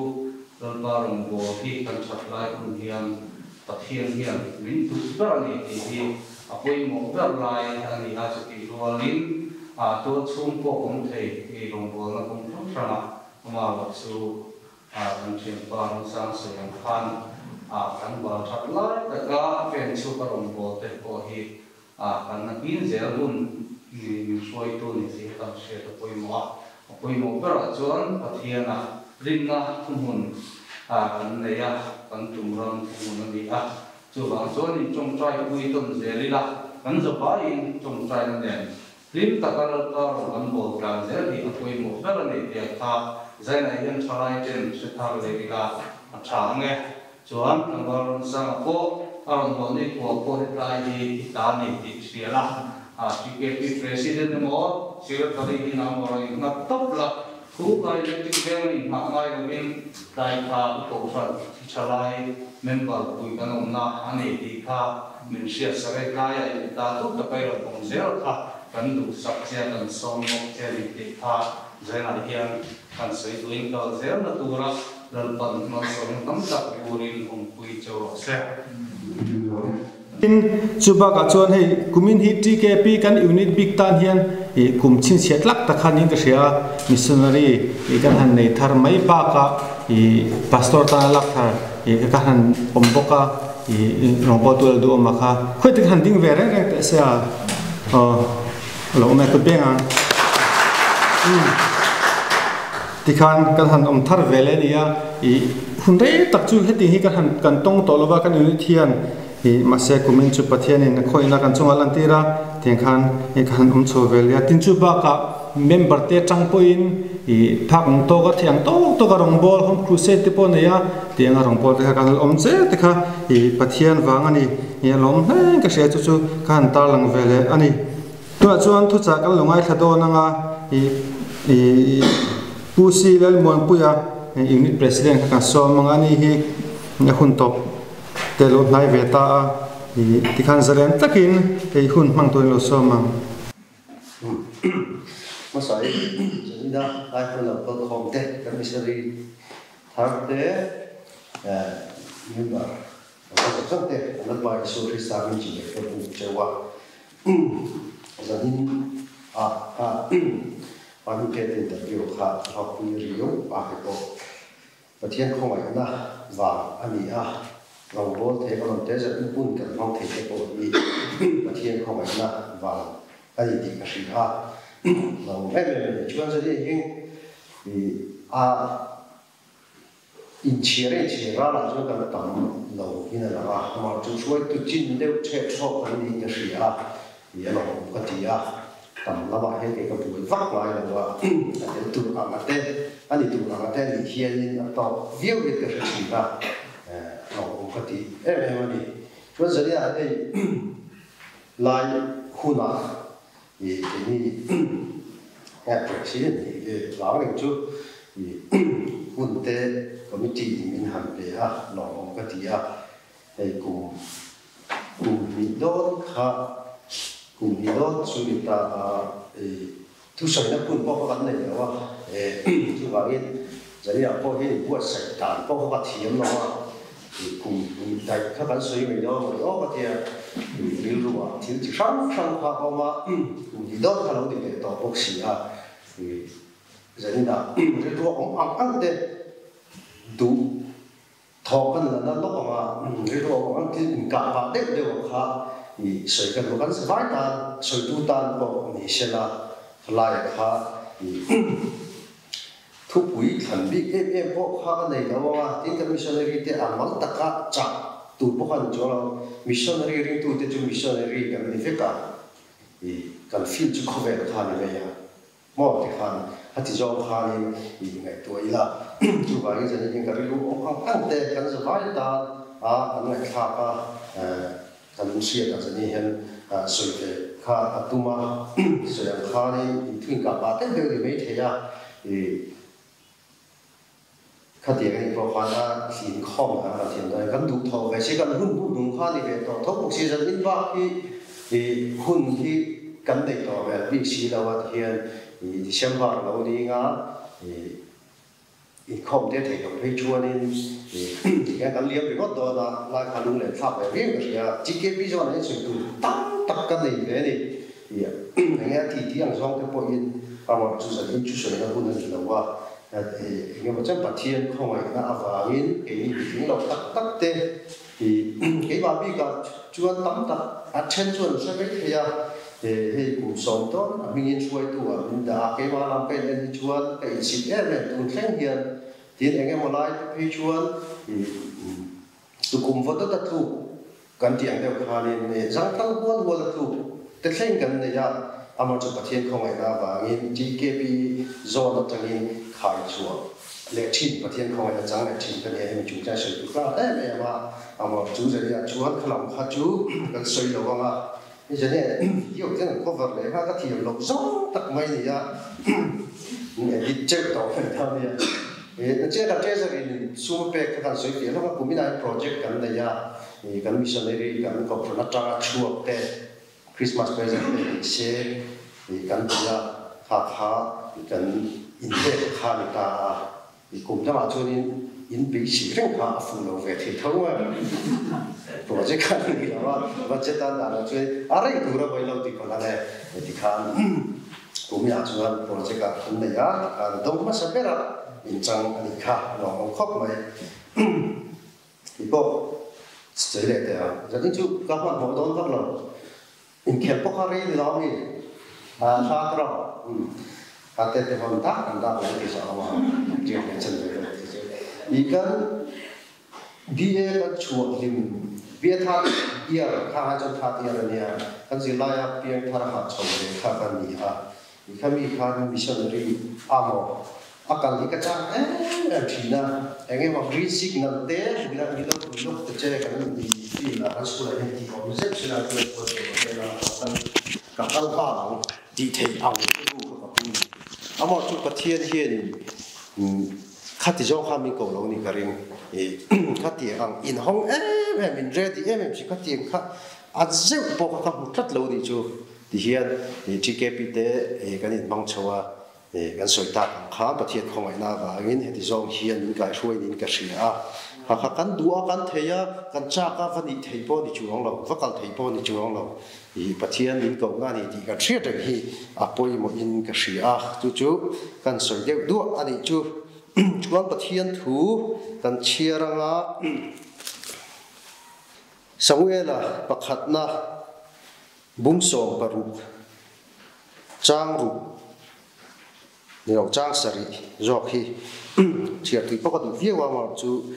Lalpa rawngbâwl hi kan that lai hun hian Pathian hian min duh ber a ni tih hi a pawimawh ber lai a ni a, chutih rualin tual chhung pawh awm thei i rawngbâwlna kawng hrang hrangah amarawh chu kan thianpa Ramsang sawi ang khan kan bal that lai taka pen chhuak a rawngbâwl te pawh hi kan nakin zel hun min hruaitu ni tih hi kan hriat a pawimawh a. A pawimawh berah chuan Pathiana rinna thuhmun kan nei a, kan tum ram thuhmun a ni a. Chuvang chuan in tawngtai pui tawn zel ila, kan zavaiin tawngtaina nen hlim taka Lalpa rawn kan bawl tlan zel hi a pawimawh ber a ni tih kha Zainah hian thalai ten hre thar leh ila a tha ang e. Chuan tlangval Ramsanga pawh a rawn haw ni khual pawh hetlai hi i ta ni tih hria la, TKP President emaw Secretary hi nang rawn innghat tawp la, thu ka electric veng a inghah ngai lovin tlai kha u kohhran thi tha lai member pui kan awmna a ni tih kha min hriat sak e, tlaiah in ta tut taka i rawn awm zel kha kan duhsak che a kan sawm bawk che a ni tih kha Zainah hian kan sawi duhin kal zelna tura Lalpan hmalsawmna tam tak turin awmpui cheu rawh se. Tin, chu bakah chuan hei kumin hi TKP kan unit bik tan hian ih kum chhinchhiah tlak tak khan in ka hria a, missionary ih kan han nei thar mai bakah ih pastor tana lak thar ih ka han awm bawk a, ih rawngbawltu la duhawm a kha khawi te han ding ve reng reng teh se a, aw a lo awm e kut beng ang. Tikhan kan han awm thar ve leh a ni a, ih hun rei tak chu heti hi kan han kan tawng tawh lova kan unit hian ih mahse kumin chu Pathianin a khawihna kan chungah a lantir a, tiang khan ih ka han awm chho ve leh a. Tin chu bakah member te atang pawhin ih phak ang tawk a thei ang tawk tawk a rawngbâwl home crusade te pawh a nei a, tiang a rawngbâwl te kha kan han awm zel te kha ih Pathian vang a ni, ih a lawm hle ka hria chu chu ka han tarlang ve leh a ni. Tunah chuan thuchah kan lo ngaithla dawn anga ih ih Pu Si Lalmuanpuia Unit President kha kan sawm anga ani hi a hun tawp te lo hnai ve ta a ih tikhan zalen takin hei hun hmang turin lo sawm ang. Hmasa in Zanina lai hmun lo kal khawm te kan missionary thar te member Ka zawk zawk te an Lalpa Isua Krista min chi leh ka buk cheu a, zanin ah kha Panute interview kha ka hlawkpui riau a he pawh Pathian khawngaihna vang a ni a, rawngbâwl thei ka rawn te zet hun kan hmang thei te pawh hi Pathian khawngaihna vang a ni tih ka hria a, lo em em a ni. Chuan zanin hi a Inchhir a inchhir ralah chuan kan tam lo in a lang a, amah chu hruaitu chin deuh ṭhep ṭhawk kan niin ka hria a, ih a lawmawm ka ti a, tam lamah hian kei ka buai vak ngai lo a, a tel tur ang a te, a ni tur ang a te a nih hianin a tawk viau hian ka hre ṭhin a, a lawmawm ka ti em em a ni. Chuan Zania hei lai hunah ih keini president nih vang reng chu ih hun te committee in min han pe a lawmawm ka ti a, hei kum kum hnih dawn kha kum hnih dawn chu ni ta a ih thusawina hun pawh kha kan nei lo a, chuvangin Zaniah pawh hian inbuatsaih dan pawh kha ka thiam lo a. Kum hnih daih kha kan sawi mai dawn mai awk a tia, rilruah thil chi hrang hrang kha a awm a, kum hnih dawn kha lo ni leh tawh bawk si a, zaninah rilruah awm ang ang te duh thawk kan la na lawk ang a, rilruah awm ang ang thil inkah pah deuh deuh ang kha I sawi kan duh kan vai tan sawitu tan pawh ni sela khalai kha i thupui thlan bik em em pawh kha ka nei lo ang a, tin kan missionary te ang mal taka chah tur pawh kha ni chuang lo, missionary ringtu te chu missionary kan ni vek a, i kan field chu khawvel kha ni mai a. Maw ti khan a ti zawng khanin i ngaihtuah ila, chuvangin zan hian ka rilru awm ang ang te kan zavai tan a kan ngaihthlak a, kan hriat ah zan hian sawi ve kha a tum a, sawi ang khanin inthu inkah pah deuh deuh ni maithei a, i Khatiang anih pawh khan a hlim khawm kha kan thiam dawn a, kan duh tho ve si, kan hun duh nung kha a ni ve tawh tho bawk si, zan in bak hi ih hun hi kan nei tawh ve bik si lo a tihian ih December lo ning a ih inkhawm te theih loh phei chuanin ih tihian kan liam ringawt dawn a, lai kha lung len thlak ve viau ka hria, GKP zawn ah hian sawi tur tam tak ka nei ve a ni, ih enge a ti tih ang zawng te pawhin amah chu zan in chu sawina hun a ni lo a. Engemaw chuan Pathian khawngaihna avangin keini mitling lo tak tak te hi keimah bikah chuan tam tak a then chuan hre mai thei a, hei kum sawm tawn a hmingin hruaitu ah min dah a, keimah lam ka in en hi chuan ka insit em em tun thleng hian tin engemaw lai te phei chuan tukum vaw dawt a tluk kan tih ang deuh khanin zangthal hual hual a tluk te thleng kan nei a, amah chu Pathian khawngaihna avangin TKP zawn atangin khai chhuah leh thin Pathian khawngaihna chang leh thin ka nia hemi chungchang sawi tur ka em em a, amah chu zania chuan khalam kha chu kan sawi lo ang a, ni zania video te an cover leh kha ka thiam loh zawng tak mai a ni a, edit teuh tawh mai ta nia. Nachia kan treasury in sum a pek kha kan sawi fiah hlawk a, kum inah hian project kan nei a, kan missionary kan kohhran atanga chhuak te Christmas present te ni se kan ti a, kha kha kan inpek kha a ni ta a, kum dangah chuanin in beisei reng kha a fuh lo ve thei tho a, project kha a ni lo a, budget a dah loh chuan a rei tur a vawi lo tih pawh a ni tikhan. Kumiah chuan project ah an nei a, tikhan dawng hmasa ber a inchang a nih kha a nuam awm khawp mai. Kei pawh sawi leh teh ang, zanin chu ka hmanhmawh dawn vak lo, inkhel pawh kha rei ni lo ami hla ka rawh ka te te hawn dak an dak lo ti zawh ang a, tiang hian chan ve deuh ti chu. I kan BA kan chhuah hlim, BA third year kha ai chuan third year a nia, kan zirlaia piang thar hah chho ve kha ka ni a, i kha mi khan missionary a maw a kal hi ka chak em em thin a, eng emaw green signal te hmuilah ni lo pui lawk te che kan ni field ah kan school ah hian tih awm zet sela chuan puan tur a vel a, kan ka kal nghal ang tih theih ang ru kha ka pu ni. Amah chu Pathian hianin Khati zawng kha min ko lo ni ka ring i khatiang ang inhawng em em in ready em em si khatiang kha a zeuh pawh kha ka hmu tlat lo ni chu ti hian i TKP te kan inhmang chho a kan sawi tak ang kha Pathian khawngaihna avangin heti zawng hian min kaihruai niin ka hria a kha kha kan duh a kan thei a kan chak a va nih thei pawh ni chuang lo va kal thei pawh ni chuang lo I Pathian min kohna a ni tih kan hriat reng hi a pawimawhin ka hria a, chu chu kan sawi deuh duah a nih chu. Chuan Pathian thu kan chhiar anga Samuela pakhatna bung 16 chang ruk Ni lo chang sarih zawk hi chhiar tui pawh ka duh viau a, amaherawh chu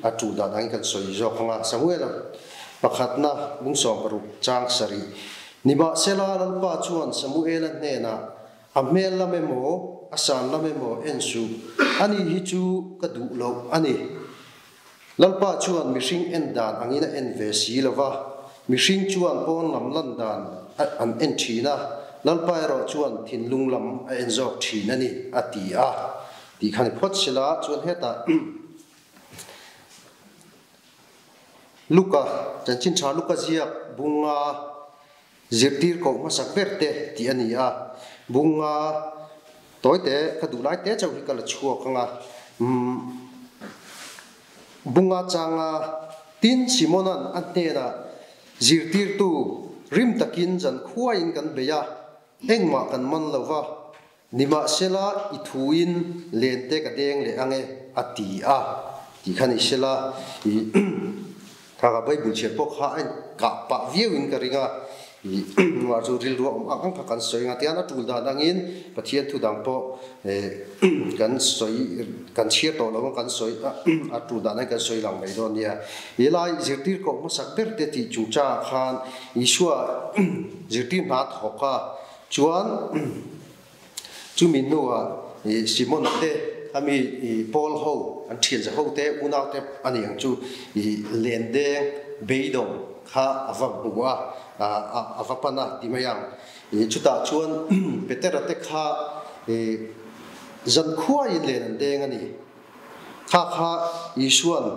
a tul dan angin kan sawi zawk ang a. Samuela pakhatna bung 16 chang sarih Nimahsela Lalpa chuan Samuela hnenah, A hmel lam emaw, a san lam emaw en suh, ani hi chu ka duh loh a ni. Lalpa chuan mihring en dan angin a en ve si lo va, mihring chuan pawn lam lan dan an en thin a, Lalpa erawh chuan thinlung lam a en zawk thin a ni, a ti a. Tih kha ni phawt sela chuan hetah Luka, chanchin tha Luka ziak bunga zirtir koh hmasak ber te tih a ni a, bunga tawite ka duh lai te chauh hi ka la chhuak ang a, umm bunga changa tin Simona'n a hnenah zirtirtu rim takin zan khuaiin kan bei a, engmah kan man lo va, nimahsela i thuin lente ka deng leh ang e a ti a tih kha ni sela i. Kha kha Bible chhiar pawh kha a in kah pah viau in ka ring a, i nuar chu rilru a awm ang ang kha kan sawi ang a, tihian a tul dan angin Pathian thu dang pawh kan sawi kan chhiar tawh lo ang kan sawi a tul dan angin kan sawi lang mai dawn nia. I lai zirtir koh hmasak ber te tih chungchangah khan Isua zirtir hna thawk a chuan Chumi hnuah Simon te a mi Paul ho an thian za ho te unau te a ni ang chu i len deng beidawng kha a va hmu a, a va pan a ti mai ang. Chutah chuan Petera te kha zankhuaiin len an deng a ni. Kha kha Isua'n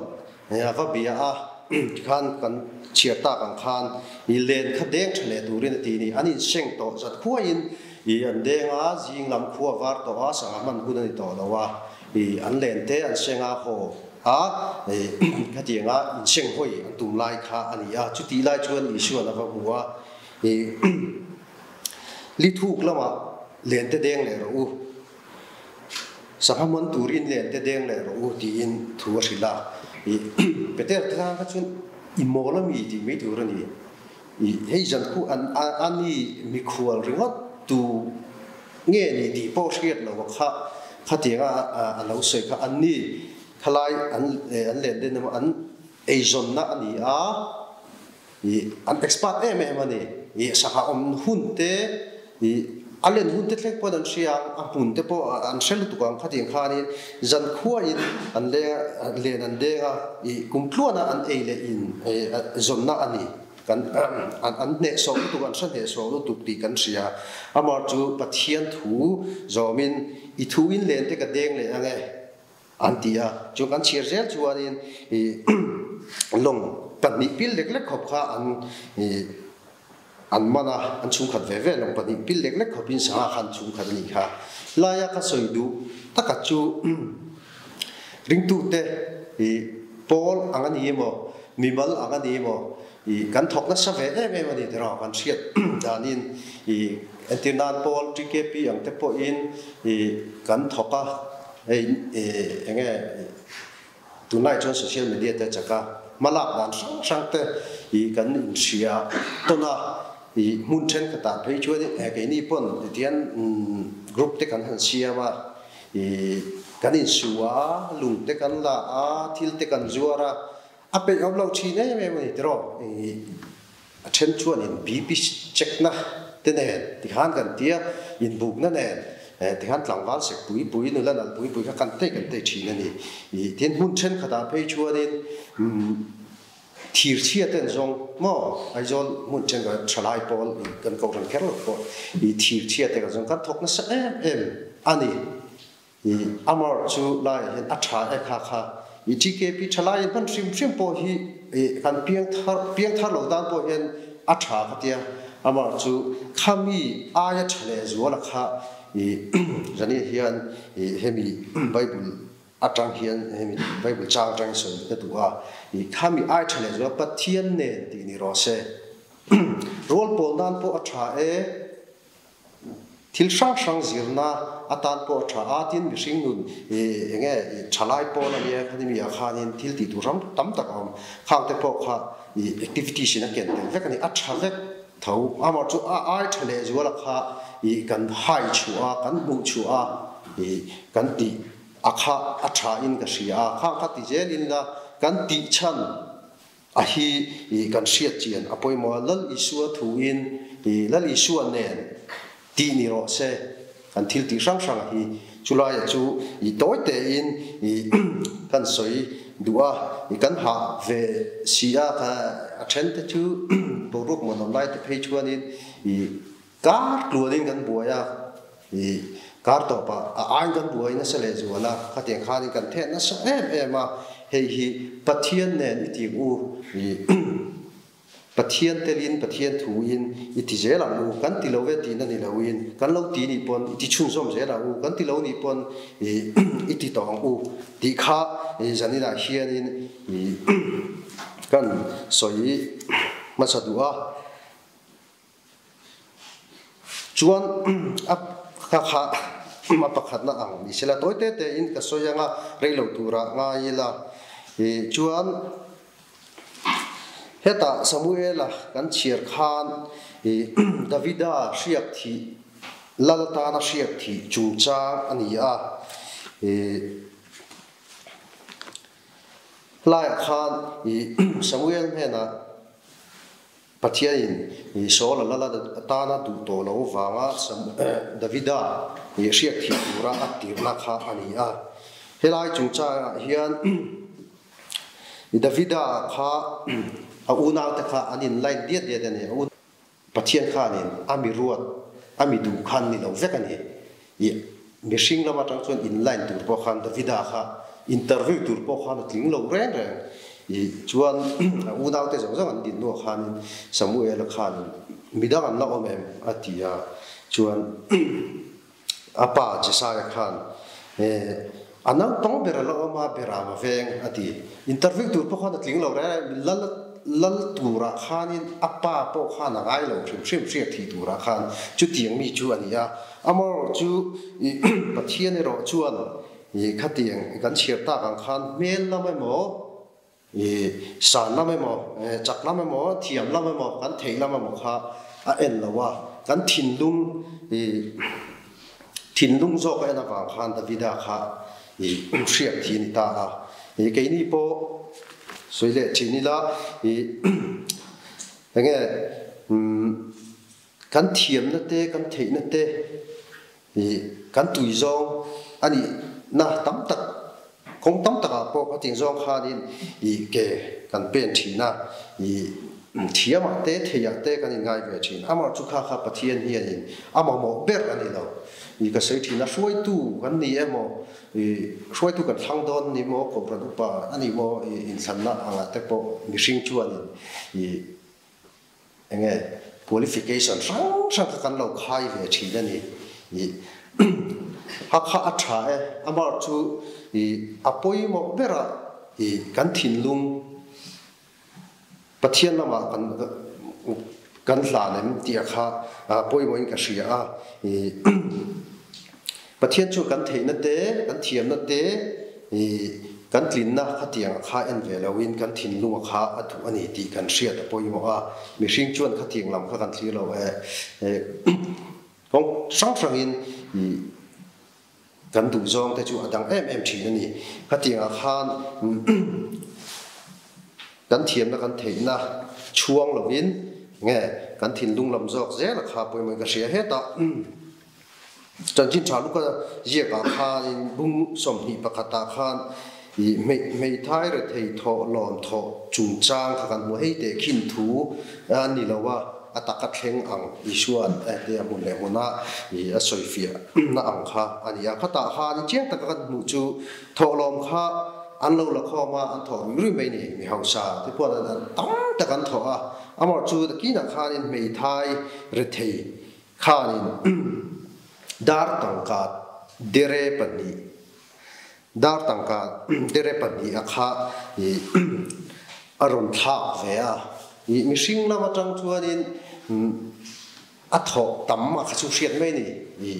a va bia a, tikhan kan chhiar tak ang khan i len kha deng tha leh turin a ti ni. An inseng tawh zat khuaiin i an deng a, zing lam khua var tawh a, sangha hman hun a ni tawh lo a, i an len te an seng a, haw a, i khatianga inseng hawi an tum lai kha a ni a. Chutih lai chuan Isua'n a va hmu a, i li thuk lamah len te deng leh rawh u. Sangha man turin len te deng leh rawh u tiin thu a hrilh a. I Peter te tan kha chuan i mawl a mi tih mai tur a ni. I hei zan khu an a ni mikhual ringawt tu nge ni tih pawh hriat lo a kha khatianga a lo sawi kha an ni khalai an an len den emaw an eizawnna a ni a. I an expert em em a ni. I sangha awm hun te, i a len hun te thleng pawhin an hria ang, a hmun te pawh an hre lutuk ang khatiang khanin zankhuain an leng len an deng a, i kumtluana an ei leh in zawnna a ni. Kan an hnehsawh lutuk, an hre hnehsawh lutuk tih kan hria. Amah chu Pathian thu zawmin i thu in len te ka deng leh ang e. An ti a, chu kan chhiar zel chuanin i lawng pahnih pil lek lek khawp kha an i an man a, an chhungkhat ve ve lawng pahnih pil lek lek khawpin sangha kha an chhungkhat a nih kha. Laia ka sawi duh taka chu ringtute i pawl ang a ni emaw, mimal ang a ni emaw i kan thawk nasa ve em em a ni tiraw kan hriat danin i entir nan pawl TKP ang te pawhin i kan thawk a. Hei eng nge tunlai chuan social media te chak a, hmalak dan hrang hrang te i kan inhria tawn a, i hmun thenkhatah phei chuan keini pawn tihian group te kan han siam a, i kan insu a, lung te kan la a, thil te kan zuar a, a peih awm lo thin em em a ni tiraw. A then chuan in BP check na te nen tikhan kan tia, inbukna nen tikhan tlangval sek pui pui, nula nalh pui pui kha kan tei kan tei thin a ni. Ih tin hmun thenkhatah phei chuanin thir chhia ten zawng maw Aizawl hmun thenkhat thalai pawl kan kohhran kher lo pawh ih thir chhia te kan zawng kan thawk nasa em em a ni. I amawrh chu laiah hian a tha e kha kha. I TKP tha laiin hman hrim hrim pawh hi i kan piang thar piang thar lo tan pawh hian a tha ka tia. Amawrh chu kha mi aia tha leh zuala kha i zani hian i hemi Bible atang hian hemi Bible chang atangin sawi ka duh a. I kha mi ai tha leh zuala Pathian nen tih ni rawh se. Rual pawl nan pawh a tha e. Thil hrang hrang zirna atan pawh a tha a, tin mihring nun eng nge thalai pawn a nia khani mi ah khanin thil tih tur ram tam tak a awm. Khang te pawh kha activities in a ken tel vek a ni, a tha vek tho. Amah chu a ai tha leh zual a kha kan hai chhuah a, kan hmuh chhuah a, kan tih a kha a tha in ka hria a, khang kha ti zel in la kan tih chhan A hi i kan hriat chian a pawimawh a, Lal Isua thuin i Lal Isua nen tih ni rawh se, kan thil tih hrang hrang hi chulaia chu i tawi tein i kan sawi duh a, i kan hah ve si a, a then te chu boruak muanawm lai te phei chuanin i kar tluanin kan buai a, i kar tawpah a ain kan buai nasa leh zual a, khatiang khanin kan theh nasa em em a, hei hi Pathian nen i tih u, i Pathian telin Pathian thuin i ti zel ang u, kan ti lo ve tihna ni loin kan lo ti nih pawn i ti chhunzawm zel ang u, kan ti lo nih pawn i i ti tawh ang u tih kha i zaninah hianin i kan sawi hmasa duh a. Chuan a ka kha a pakhatna ang ni sela tawi te te in ka sawi anga rei lo turah ngai ila. Ih chuan Heta Samuela kan chhiar khan i Davida hriak thih, lal tana hriak thih chungchang a ni a. I laiah khan i Samuel hnenah Pathianin i Saula lal atana duh tawh lo vanga Davida i hriak thih tura a tirna kha a ni a. Helai chungchangah hian i Davida kha a unaute kha an in line diat diat a ni. A Pathian khanin a mi ruat, a mi duh khan ni lo vek a ni. I mihring lam atang chuan in line tur pawh khan Davida kha interview tur pawh khan a tling lo reng reng. I chuan a unaute zawng zawng an din hnuah khanin Samuela khanin midang an la awm em a ti a, chuan a pa Jesaia khan a naupang ber a la awm a, Beram a veng a ti. Interview tur pawh khan a tling lo reng reng, lal lal turah khanin a pa pawh khan a ngai lo hrim hrim hriat thih turah khan chutiang mi chu a ni a. Amaherawhchu Pathian erawh chuan khatiang kan chhiar tak ang khan hmel lam emaw, san lam emaw, chak lam emaw, thiam lam emaw, kan theih lam emaw kha a en lo a, kan thinlung thinlung zawk a en avang khan Davida kha hriat thi a ni ta a. Keini pawh sawi leh thin ila enge Kan thiamna te, kan theihna te hi kan tui zawng a nihna tam tak, kawng tam takah pawh ka ting zawng khanin i ke kan pen thin a, i thiamah te, theiah te kan inngai ve thin. Amah chu kha kha Pathian hianin a mamawh ber a ni lo. I ka sawi thin a, hruaitu kan ni emaw, i hruaitu kan thlang dawn ni maw, Kohhran upa a ni maw, i inthlanna angah te pawh mihring chuanin i Enge qualification hrang hrang kha kan lo khai ve thin a ni. I a kha a tha e, amah chu i a pawimawh berah i kan thinlung Pathian lamah kan kan hlan em tih a kha pawimawhin ka hria a. I Pathian chu kan theihna te, kan thiamna te, i kan tlinna khatiang a kha en ve loin kan thinlung a kha a duh a ni tih kan hriat a pawimawh a. Mihring chuan khatiang lam kha kan thlir lo e. Kawng hrang hrangin i kan duh zawng te chu a dang em em thin a ni. Khatiang ah khan kan thiamna kan theihna chhuang lovin nge kan thinlung lam zawk zel a kha pawimawhin ka hria hetah. Chanchin tha luka ziakah khanin bung 21ah khan i hmeithai rethei thawh lawm thawh chungchang kha kan hmu. Hei teh khin thu a ni lo a, a taka thleng ang Isua'n te a hmun leh hmuna i a sawifiah na ang kha a ni a. Khatah khan chiang taka kan hmuh chu thawhlawm kha an lo la khawm a, an thawh rui rui mai ni. Mi hausa te pawh an tam tak an thawh a, amaherawhchu takinah khanin hmeithai rethei Khanin dar tangka dere pahnih, dar tangka dere pahnih a kha i a rawn thlak ve a. I mihring lam atang chuanin a thawh tam a kha chu hriat mai a ni. I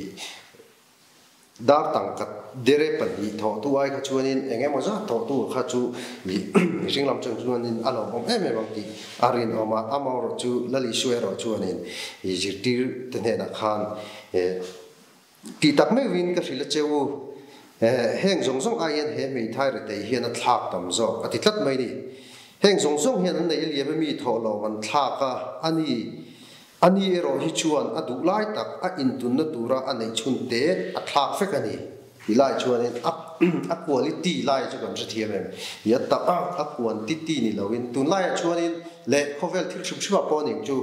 Dar tangka dere pahnih thawhtu ai kha chuanin eng emaw zat thawhtu kha chu mihring lam chang chuanin a lo awm em em ang tih a rinawm a, amaherawh chu Lal Isua erawh chuanin i zirtir te hnenah khan tih tak meuhin ka hrilh a che u, heng zawng zawng ai hian he hmeithai rethei hian a thlak tam zawk a ti tlat mai ni. Heng zawng zawng hian an nei a liam a mi thawh lo an thlak a, a ni. A ni erawh hi chuan a duh lai tak a intunna tura a neih chhun te a thlak vek a ni. Ti lai chuanin a a quality lai chu kan hrethiam em? I a tak a, a quantity ni loin tunlaiah chuanin leh khawvel thil hrim hrimah pawh ning chu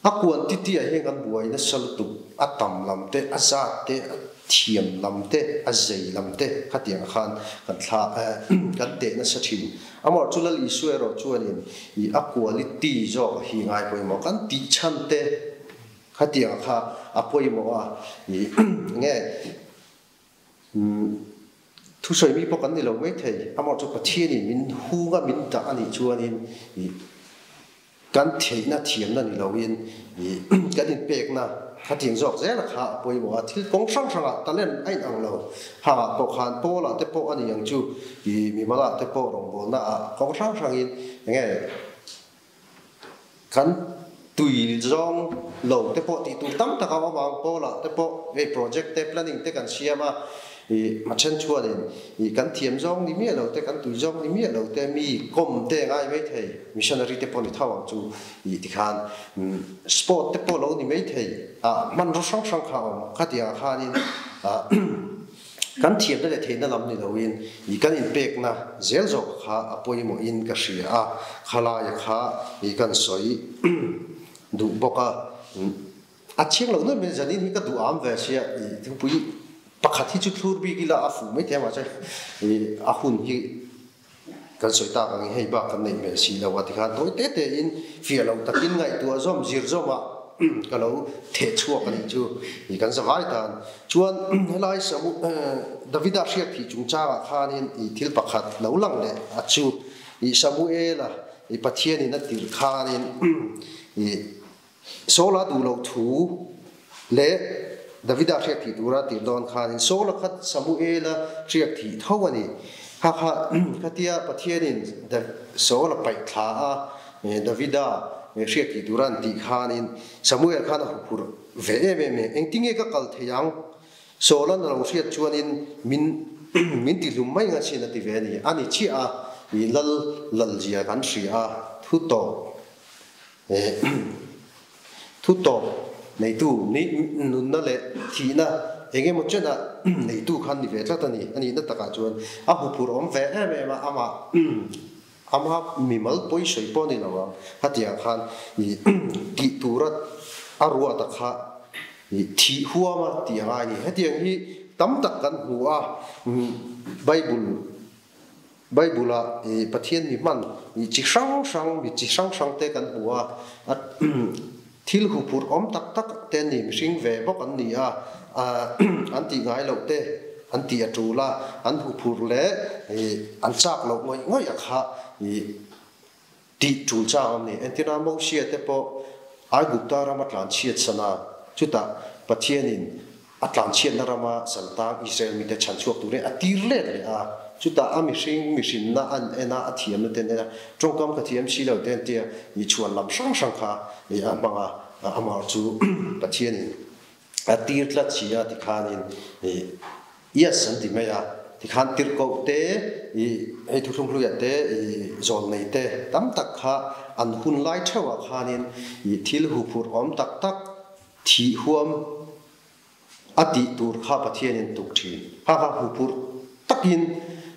a quantity ah hian kan buai nasa lutuk, a tam lam te, a zat te, a thiam lam te, a zei lam te khatiang khan kan thla kan teh nasa thin. Amah chu Lal Isua erawh chuanin i a quality zawk hi ngai pawimawh kan tih chhan te khatiang kha a pawimawh a, i nge thusawi mi pawh kan ni lo mai thei. Amah chu Pathianin min hung a min dah a nih chuanin i Kan theihna thiamna ni loin i kan inpekna khatiang zawk zela kha a pawimawh a, thil kawng hrang hrangah talent a inang lo. Hangah pawh khan Paula te pawh a ni ang chu i mimalah te pawh rawngbawlna ah kawng hrang hrangin enge Kan tui zawng lo te pawh tih tur tam tak a awm ang, Paula te pawh hei project te planning te kan siam a, ih a then chuanin ih kan thiam zawng ni miah lo te, kan tui zawng ni miah lo te, mi kawm te ngai mai thei, missionary te pawh ni tho ang chu ih tikhan sport te pawh lo ni mai thei a, hmanraw hrang hrang kha a awm khatiangah khanin ah Kan thiamna leh theihna lam ni loin i kan inpekna zel zawk kha a pawimawhin ka hria a, khalaia kha i kan sawi duh bawk a. A chiang lo nuai mai, zanin hi ka duh am ve sia, i thingpui pakhat hi chu thlur bik ila a fuh mai thei a, mahse i a hun hi kan sawi tak angin hei bak kan neih hmel si lo a tikhan tawi te te in fiah lo takin ngaihtuah zawm zir zawm ah ka lo theh chhuak a nih chu i kan zavai tan chuan helai Samu Davida hriat thih chungchang ah khanin i thil pakhat lo lang leh a chu i Samuela i Pathian in a tirh khanin i Saula duh loh thu leh Davida hriak thih tura tirh dawn khanin Saula kha Samuela hriak thih tho a ni. Kha kha khatia Pathianin Saula paih thla a Davida hriak thih tura an tih khanin Samuel khan a huphurh ve em em e. Engtinge ka kal thei ang? Saula'n a lo hriat chuanin min min tihlum mai nga chin a ti ve a ni. A ni chiah a, lal lalzia kan hria a, thu tawp. Thu tawp neitu ni nunna leh thihna eng emaw chenah neitu khan ni ve tlat a ni. A nihna takah chuan a huphurh awm ve em em a, amah ama mimal pawi sawi pawh a ni lo ang. Hetiang khan tih tura a ruata kha thih huama tih a ngai a ni. Hetiang hi tam tak kan hmu a, Bible Bible-ah i Pathian mi hman i chi hrang hrang, mi chi hrang hrang te kan hmu a, a thil huphurh awm tak tak te an ni, mihring ve bawk an ni a, an tih ngai loh te an tih a tul a, an huphurh leh i an chak loh ngawih ngawih a kha i tih tul chang an ni. Entirna Mosia te pawh Aigupta rama tlanchhiat sana, chutah Pathianin a tlanchhiatna rama saltang Israel mite chhan chhuak turin a tir let leh a, chutah a mihring mihrinna an en a, a thiamna te an en a, tawngkam ka thiam si lo te an tia, i chhuan lam hrang hrang kha i a hmang a, amah chu Pathianin a tir tlat si a tikhanin i Yes an ti mai a, tikhan tirhkoh te, i hei thuthlung hluiah te, i zawn nei te tam tak kha an hun lai theuhah khanin i thil huphurh awm tak tak thih huam a tih tur kha Pathianin tuk thin. Kha kha huphurh takin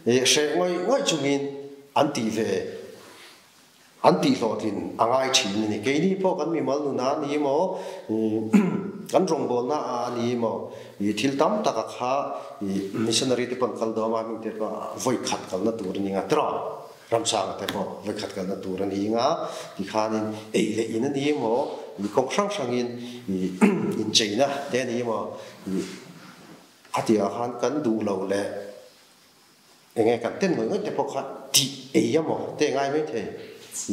hreh ngawih ngawih chungin an tih ve. An tihhlawhtlin a ngai thin a ni. Keini pawh kan mimal nuna a ni maw, kan rawngbawlna a a ni maw, i thil tam tak a kha i missionary te pawh an kal dawm a, hming te pawh vawi khat kalna tur a ni nga tiraw, Ramsanga te pawh vawi khat kalna tur a ni nga, tikhanin ei leh in a ni maw, i kawng hrang hrangin i incheina te a ni maw, i khatiangah khan kan duh loh leh Enge kan ten ngawih ngawih te pawh kha tih ei a maw te ngai mai thei,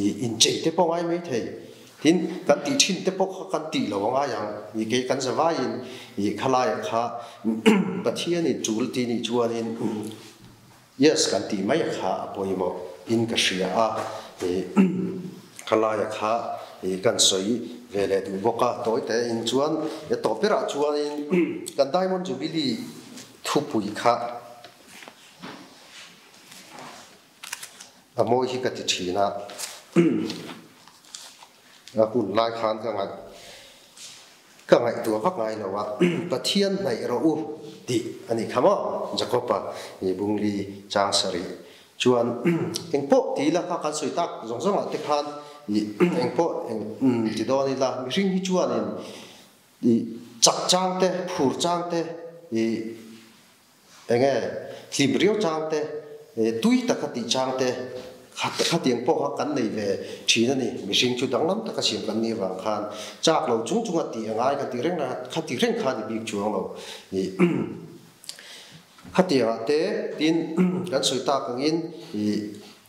i inchei te pawh ngai mai thei. Tin, kan tih thin te pawh kha kan tih lo a ngai ang. I kei kan zavaiin i khalaiah kha Pathianin chul ti nih chuanin yes kan tih mai kha a pawimawh in ka hria a. I khalaiah kha i kan sawi ve leh duh bawk a. Tawi tein chuan e tawp berah chuanin kan Diamond Jubilee thupui kha A mawi hi ka ti thin a, a hun lai khan ka ngaih ka ngaihtuah vak ngai lo a, Pathian hnaih rawh u tih a nih kha maw Jacob-a i bungli chang sarih chuan engpawh ti ila kha kan sawi tak zawng zawngah te khan i engpawh eng ti dawn ila mihring hi chuanin i chak chang te phur chang te i Enge hlim riau chang te, tui taka tih chang te, khatiang pawh kha kan nei ve thin a ni. Mihring chu danglam taka siam kan nih avang khan chak lo chung chunga tih a ngai kan tih reng a, khati reng kha a ni bik chuang lo. Khatiangah te tin kan sawi tak angin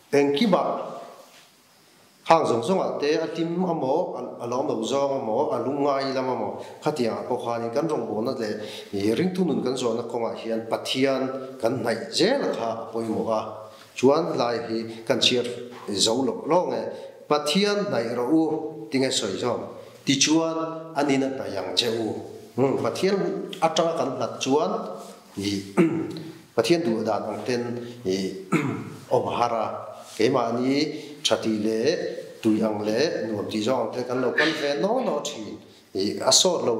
engkimah Hang zawng zawngah te a hlim a maw, a lawm lo zawng a maw, a lungngai lam a maw, khatiangah pawh khanin kan rawngbawlna leh ringtu nun kan zawhna kawngah hian Pathian kan hnaih zel a kha a pawimawh a. Chuan hlai hi kan chhiar zo loh lawng e. Pathian hnaih rawh u. Tinge sawi zawm? Tichuan anin a hnaih ang che u. Pathian atanga kan hlat chuan i Pathian duh dan ang ten i awm a har a, keimahni tha tih leh tui ang leh nuam tih zawng ang ten kan lo kal ve naw naw thin. I a sawt lo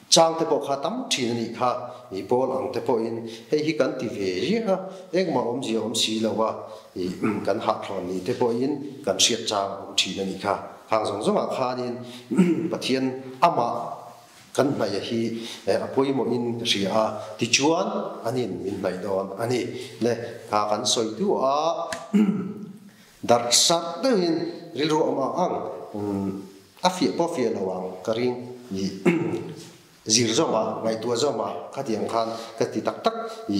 chang te pawh kha tam thin a nih kha. I pawl ang te pawhin hei hi kan ti ve riah a, engmah awmzia awm si lo a, i kan hahthlawn ni te pawhin kan hriat chang a awm thin a nih kha. Khang zawng zawngah khanin Pathian amah kan hnaih hi a pawimawhin ka hria a, tichuan anin min hnaih dawn a ni. Le kha kan sawi duh a, darh sarh deuhin rilru awm ang ang a fiah pawh fiah lo ang ka ring i zir zawmah ngaihtuah zawmah khatiang khan ka ti tak tak i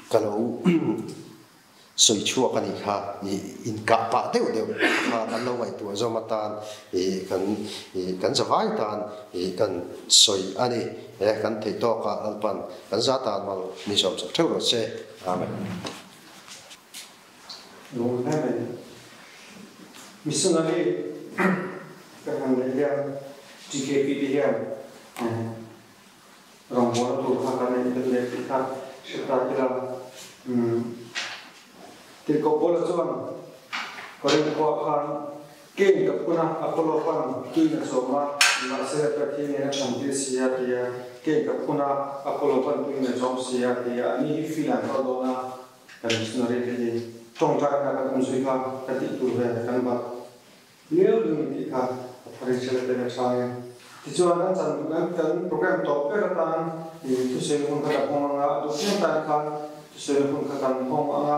ka lo Sawi chhuak a nih kha i inkah pah deuh deuh kha kan lo ngaihtuah zawm atan i kan i kan zavai tan i kan sawi a ni. He kan theih tawkah Lalpan kan za tan mal mi zawm chak theuh rawh se. Amen. Lung hle mai. Missionary ka han neih hian TKP te hian Rawngbawlna tur kha kan neih tel leh tih kha hre ta ila. Tirhkoh Paula chuan Korinth khuaah khan Cain ka phun a, Apollo pan tuin a chawm a, nimahsela Pathian in a chhan tir si a ti a, Cain ka phun a, Apollo pan tuin a chawm si a ti a, ani hi feel an kal dawn a, kan missionary te hi tawngtaina kan awmzui kha ka tih tur ve kan bat. Liau dun tih kha a thar in hriat tel a tha e. Tichuan an chan an kan program tawp ber atan thusawi hun kha kan hawng anga, a duh piang tan khan thusawi hun kha kan hawng anga,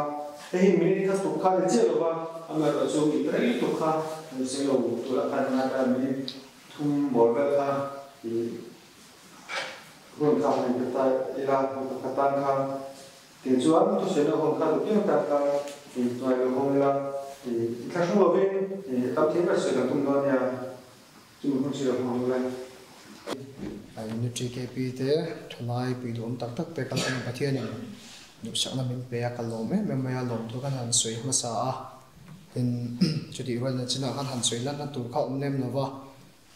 hei hi minute kha tuk kha ni chiah lova, amaherawh chu i rei lutuk kha kan sawi lo tur a khan ngai ta minute thum bawr vel kha i hun kha han inpe ta ila hun pakhat tan khan Tichuan, thusawina hun kha duh piang tak khan inhnuai lo hawng ila, i thlahrung lovin i tam thei ber sawi kan tum dawn nia, chumi hun chu lo hmang ula. A in TKP te thalai pui duhawm tak tak te kal ang Pathianin duhsakna min pe a, ka lawm em em mai a, lawm tur khan han sawi hmasa a, tin chutih rualna chinah khan han sawi lanna tur kha awm lem lova,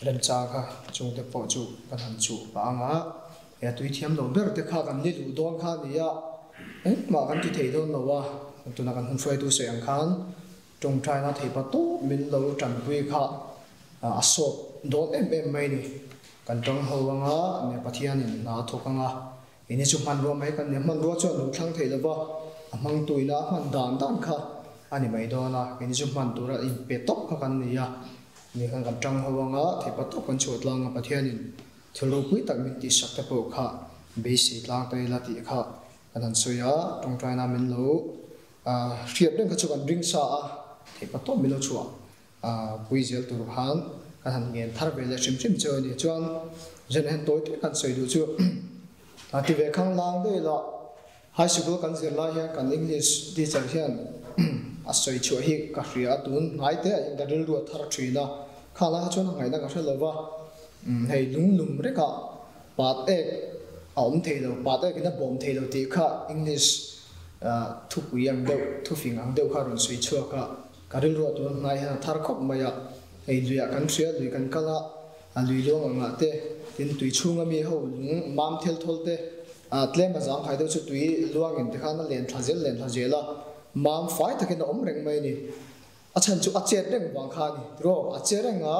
Remchang kha chungte pawh chu kan han chuh pah ang a, he tui thiam lo ber te kha kan ni duh dawn kha a ni a, engmah kan ti thei dawn lo a, tuna kan hun hruaitu sawi ang khan tawngtaina thei pa tawp min lo tanpui kha a sawt dawn em em mai ni. Kan tang ho ang a, nia Pathianin hna a thawk ang a, ini chu hmanrua mai kan ni a, hmanrua chuan duh thlang thei lo va, a hmangtuina a hman dan dan kha a ni mai dawn a, ini chu hman tura inpe tawp kha kan ni a. Ni khan kan tang ho anga theihpa tawk kan chhuah tlang a, Pathianin thil ropui tak min tihsak te pawh kha beisei tlang ta ila tih kha kan han sawi a, tawngtaina min lo hriat reng kha chu kan ring sa a, theihpa tawk min lo chhuah pui zel tur khan kan han ngen thar ve leh hrim hrim chu a ni. Chuan zen hen tawi te kan sawi duh chu a ti ve khang lang daih la, High School kan zir lai hian kan English teacher hian a sawi chhuah hi ka hria a, tun hnai te ah hian ka rilru a thar thin a, kha lai kha chuan a ngaihna ka hre lo va, hei lunglum rekah pat ek a awm thei lo, pat ek in a bawm thei lo tih kha English thupui ang deuh, thufing ang deuh kha a rawn sawi chhuak a, ka rilru a tun hnai hian a thar khawp mai a, hei luiah kan hria, lui kan kal a, a lui luang ang ah te, tin tui chhunga mi ho lung mam thel thawl te, A tlem a zang khai deuh chu tui luangin tikhan a len thla zel len thla zel a, mam fai takin a awm reng mai a ni. A chhan chu a chet reng vang kha a ni. Tiraw, a che reng a,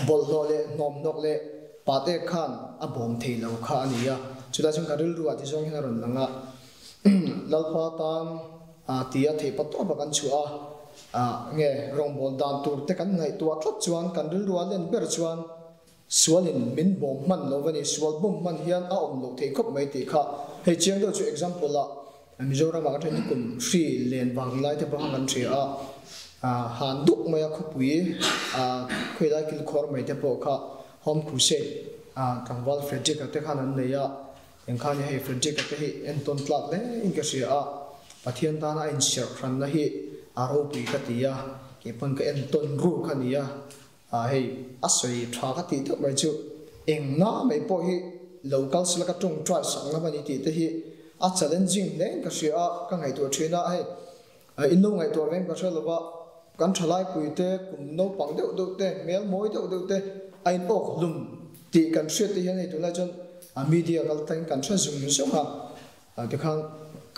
bawlhhlawh leh hnawmhnawk leh pat ek khan a bawm thei lo kha a ni a. Chulai chuan ka rilru ah tizawng hian a rawn lang a, Lalpa tan ti a theih patawp a kan chhuah a, nge rawngbâwl dan tur te kan ngaihtuah tlat chuan kan rilru a len ber chuan Sualin min bawm hman lo va ni, sual bawm hman hian a awm loh theih khawp mai tih kha hei chiang deuh chu example ah Mizoram ah kan hria ni kum hri len vang lai te pawh khan kan hria a, han duk mai a khawpui khawilai kilkhawr mai te pawh kha Home Crusade tlangval Frederick-a te khan an nei a, engkhan hei Frederick-a te hi entawn tlak hle in ka hria a, Pathian tana a inserh hranna hi a ropui ka ti a, keipawn ka entawn ruk a ni a. A hei a sawi tha ka tih deuh mai chu eng na mai pawh hi lo kal sela ka tawngtai sak ngam a ni tih te hi a challenging hle in ka hria a, ka ngaihtuah thin a, hei in lo ngaihtuah veng ka hre lova kan thalai pui te kum naupang deuh deuh te hmel mawi deuh deuh te a in awk hlum tih kan hriat te hian hei tunlai chuan a media kal tangin kan hre zung zung a, tikhan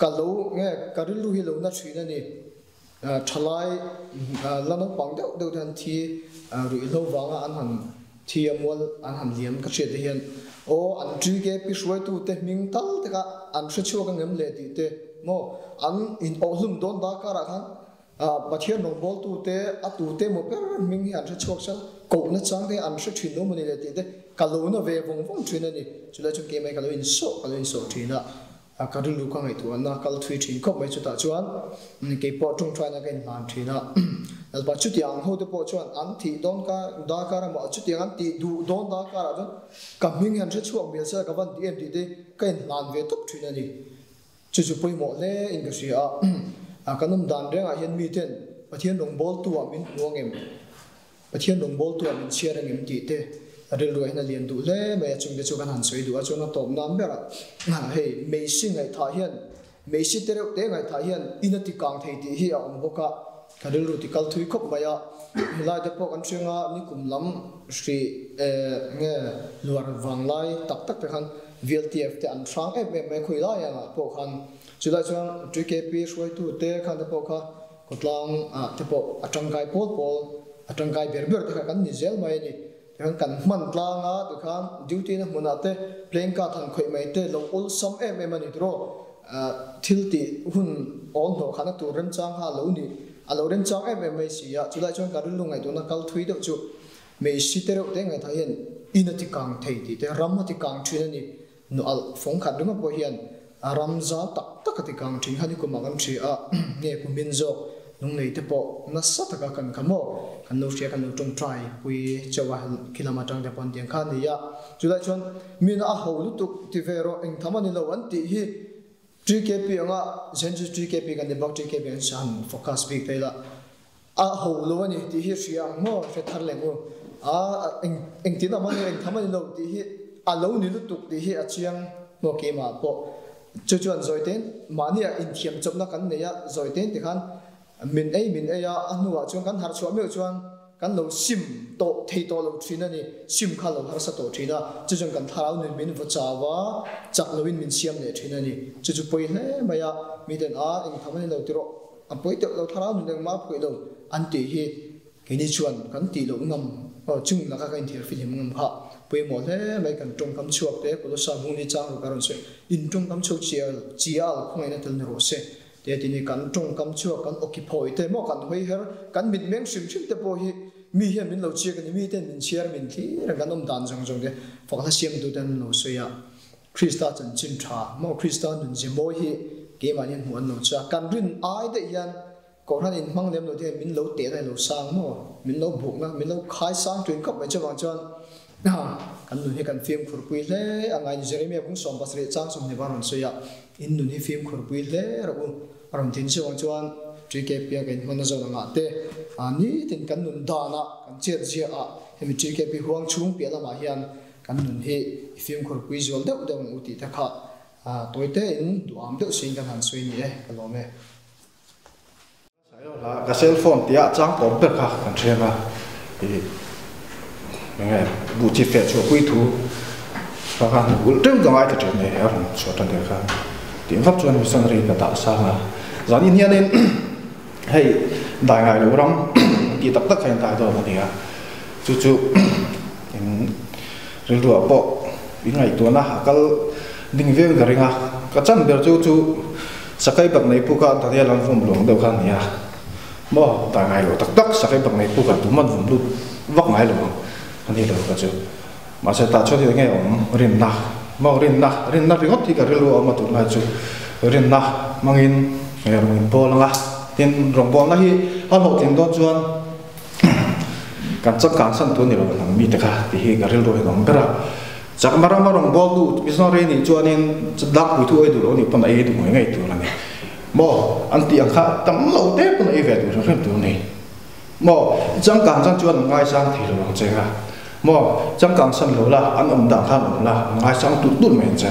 ka lo nge ka rilru hi lo na thin a ni. Thalai la naupang deuh deuh te han thi ruihhlo vanga an han thi a mual an han liam ka hriat te hian aw an TKP hruaitu te hming tal te kha an hre chhuak angem le tih te maw an in awhhlum dawn dakarah khan Pathian rawngbawltu te a tu te maw ber hming hi an hre chhuak sel kohna chang te an hre thin lo maw ni le tih te ka lo na ve vawng vawng thin a ni. Chulai chuan keimah hi ka lo insawh ka lo insawh thin a. A ka rilru ka ngaihtuahna kal thui thin khawp mai chutah chuan keipawh tawngtaina ka inhlan thin a. Lalpa chutiang ang hote pawh chuan an thih dawn ka darkar emaw chutiang an tih duh dawn darkarah chuan ka hming hian hre chhuak mial sela ka van ti em tih te ka inhlan ve tawp thin a ni. Chu chu pawimawh hle in ka hria a. A kan awm dan rengah hian miten Pathian rawngbawltu ah min hmu angem? Pathian rawngbawltu ah min chhiar angem tih te rilru ah hian a lian duh hle mai a, chungte chu kan han sawi duh a, chuan a tawp nan berah hei Meisi ngaihthah hian Meisi te reuh te ngaihthah hian in a ti kang thei tih hi a awm bawk a, ka rilru ti kal thui khawp mai a, helai te pawh kan hriang a, nikum lam hri nge luar vang lai tak tak te khan VLTF te an hrang em em mai khawi lai angah pawh khan chulai chuan TKP hruaitu te khan te pawh kha Khawtlang ah te pawh a tangkai pawl pawl, a tangkai ber ber te kha kan ni zel mai a ni. Tikhan kan hman tlang a, tikhan duty na hmunah te playing card han khawih mai te lo awlsam em em a ni tiraw? Thil tih hun awl hnawh khahna tur remchang kha a lo ni, a lo remchang em em mai si a. Chulai chuan ka rilru ngaihtuahna kal thui deuh chu Meisi te reuh te ngaihthah hian in a ti kang thei tih te, ram a ti kang thin a ni. Nu alh fawng khat ringawt pawh hian a ram zau tak tak a ti kang thin kha ni kumah kan hria a, nge kumin zawk lunglei te pawh nasa taka kan kha maw kan lo hria kan lo tawngtai pui chauh a khi lam atang te pawh an tiang kha a ni a, chulai chuan mina a ho lutuk ti ve rawh engtham a ni lo an tih hi TKP anga Zen chu TKP kan ni bawk TKP an han focus bik phei la a ho lo a ni tih hi hria ang maw hre thar leh ngu a eng engtin awm a ni engtham a ni lo tih hi a lo ni lutuk tih hi a chiang maw keimah pawh chu chuan zawitein mahnia inthiam chawpna kan nei a zawitein tikhan min ei min ei a a hnuah chuan kan harh chhuah meuh chuan Kan lo sim tawh thei tawh lo thin a ni. Sim kha lo harsa tawh thin a, chu chuan kan thlarau nun min vaw chau a, chak loin min siam leh thin a ni. Chu chu pawi hle mai a, miten a engtham a ni lo ti rawh, a pawi teuh lo thlarau nun engmah a phuih lo an tih hi keini chuan kan tih loh ngam aw chung laka ka inthiar fihlim ngam kha pawimawh hle mai kan tawngkam chhuak te Kolosa hmung ni chang ruk a rawn sawi in tawngkam chhuak chial chial khawngaihna tel ni rawh se. Te ti ni kan tawngkam chhuak kan awki phawi te maw kan hawi her kan mitmeng hrim hrim te pawh hi mi hian min lo chiak a ni mi ten min chhiar min thlir a kan awm dan zawng zawng te fakna siam tu ten an lo sawi a Krista chanchin tha maw Krista nun ze mawi hi keimah hian hmuh an lo chhuak kan rin ai daih hian Kohhran in hmang lem lo te hian min lo tehna hi lo sang maw min lo bukna min lo khai sang thin khawp mai chuvang chuan Kan nun hi kan fimkhurpui hle a ngai ni. Jeremia kung 70 chang 20 a rawn sawi a, In nun hi fimkhurpui hle rawh u. A rawn tin chiang ang chuan TKP a kan inhmanna zawn angah te, nitin kan nun danah, kan chet ziahah hemi TKP huang chhung piah lamah hian kan nun hi i fimkhurpui zual deuh deuh ang u tih te kha tawi tein duham deuh siin kan han sawi ni e, ka lawm e. Ka cell phone tia chang tawp ber kha kan hriang a, ih enge buh chi feh chhuah pui thu kha khan ulh teuh ka ngai ta thin e a rawn chhuah tan der khan tih vak chuan missionary ka dah sang a, zan in hianin hei dai ngai lo ram tih tak tak kha in dai dawn a ni a, chu chu in rilruah pawh in ngaihtuahna a kal ding viau in ka ring a, ka chan ber chu chu Sakai bak nei puk ah Daniel an vum luang deuh kha a ni a, maw dah ngai lo tak tak sakai bak nei puk ah tum an vum lut vak ngai lo ang a ni lo ka chu. Mahse tah chuan eng nge awm rinna maw rinna rinna ringawt hi ka rilru a awm a tunlai chu rinna hmangin nge rawn inbawl ang a, tin rawngbawlna hi a hlawhtling dawn chuan kan changkang san tur ni lo ang mite kha tih hi ka rilru hian a awm ber a. Chakma rama rawngbâwl duh missionary nih chuanin dak puithu ei duh lo nih pawn a ei duh ngei ngei tur a ni. Maw? An tih ang kha tam lo te pawn a ei ve duh hrim hrim tur a ni. Maw? Changkang chan chuan an ngaisang thei lo ang che nga. Maw? Changkang san lo la, an awm dan khan awm la, an ngaisang tulh tulh mai ang che.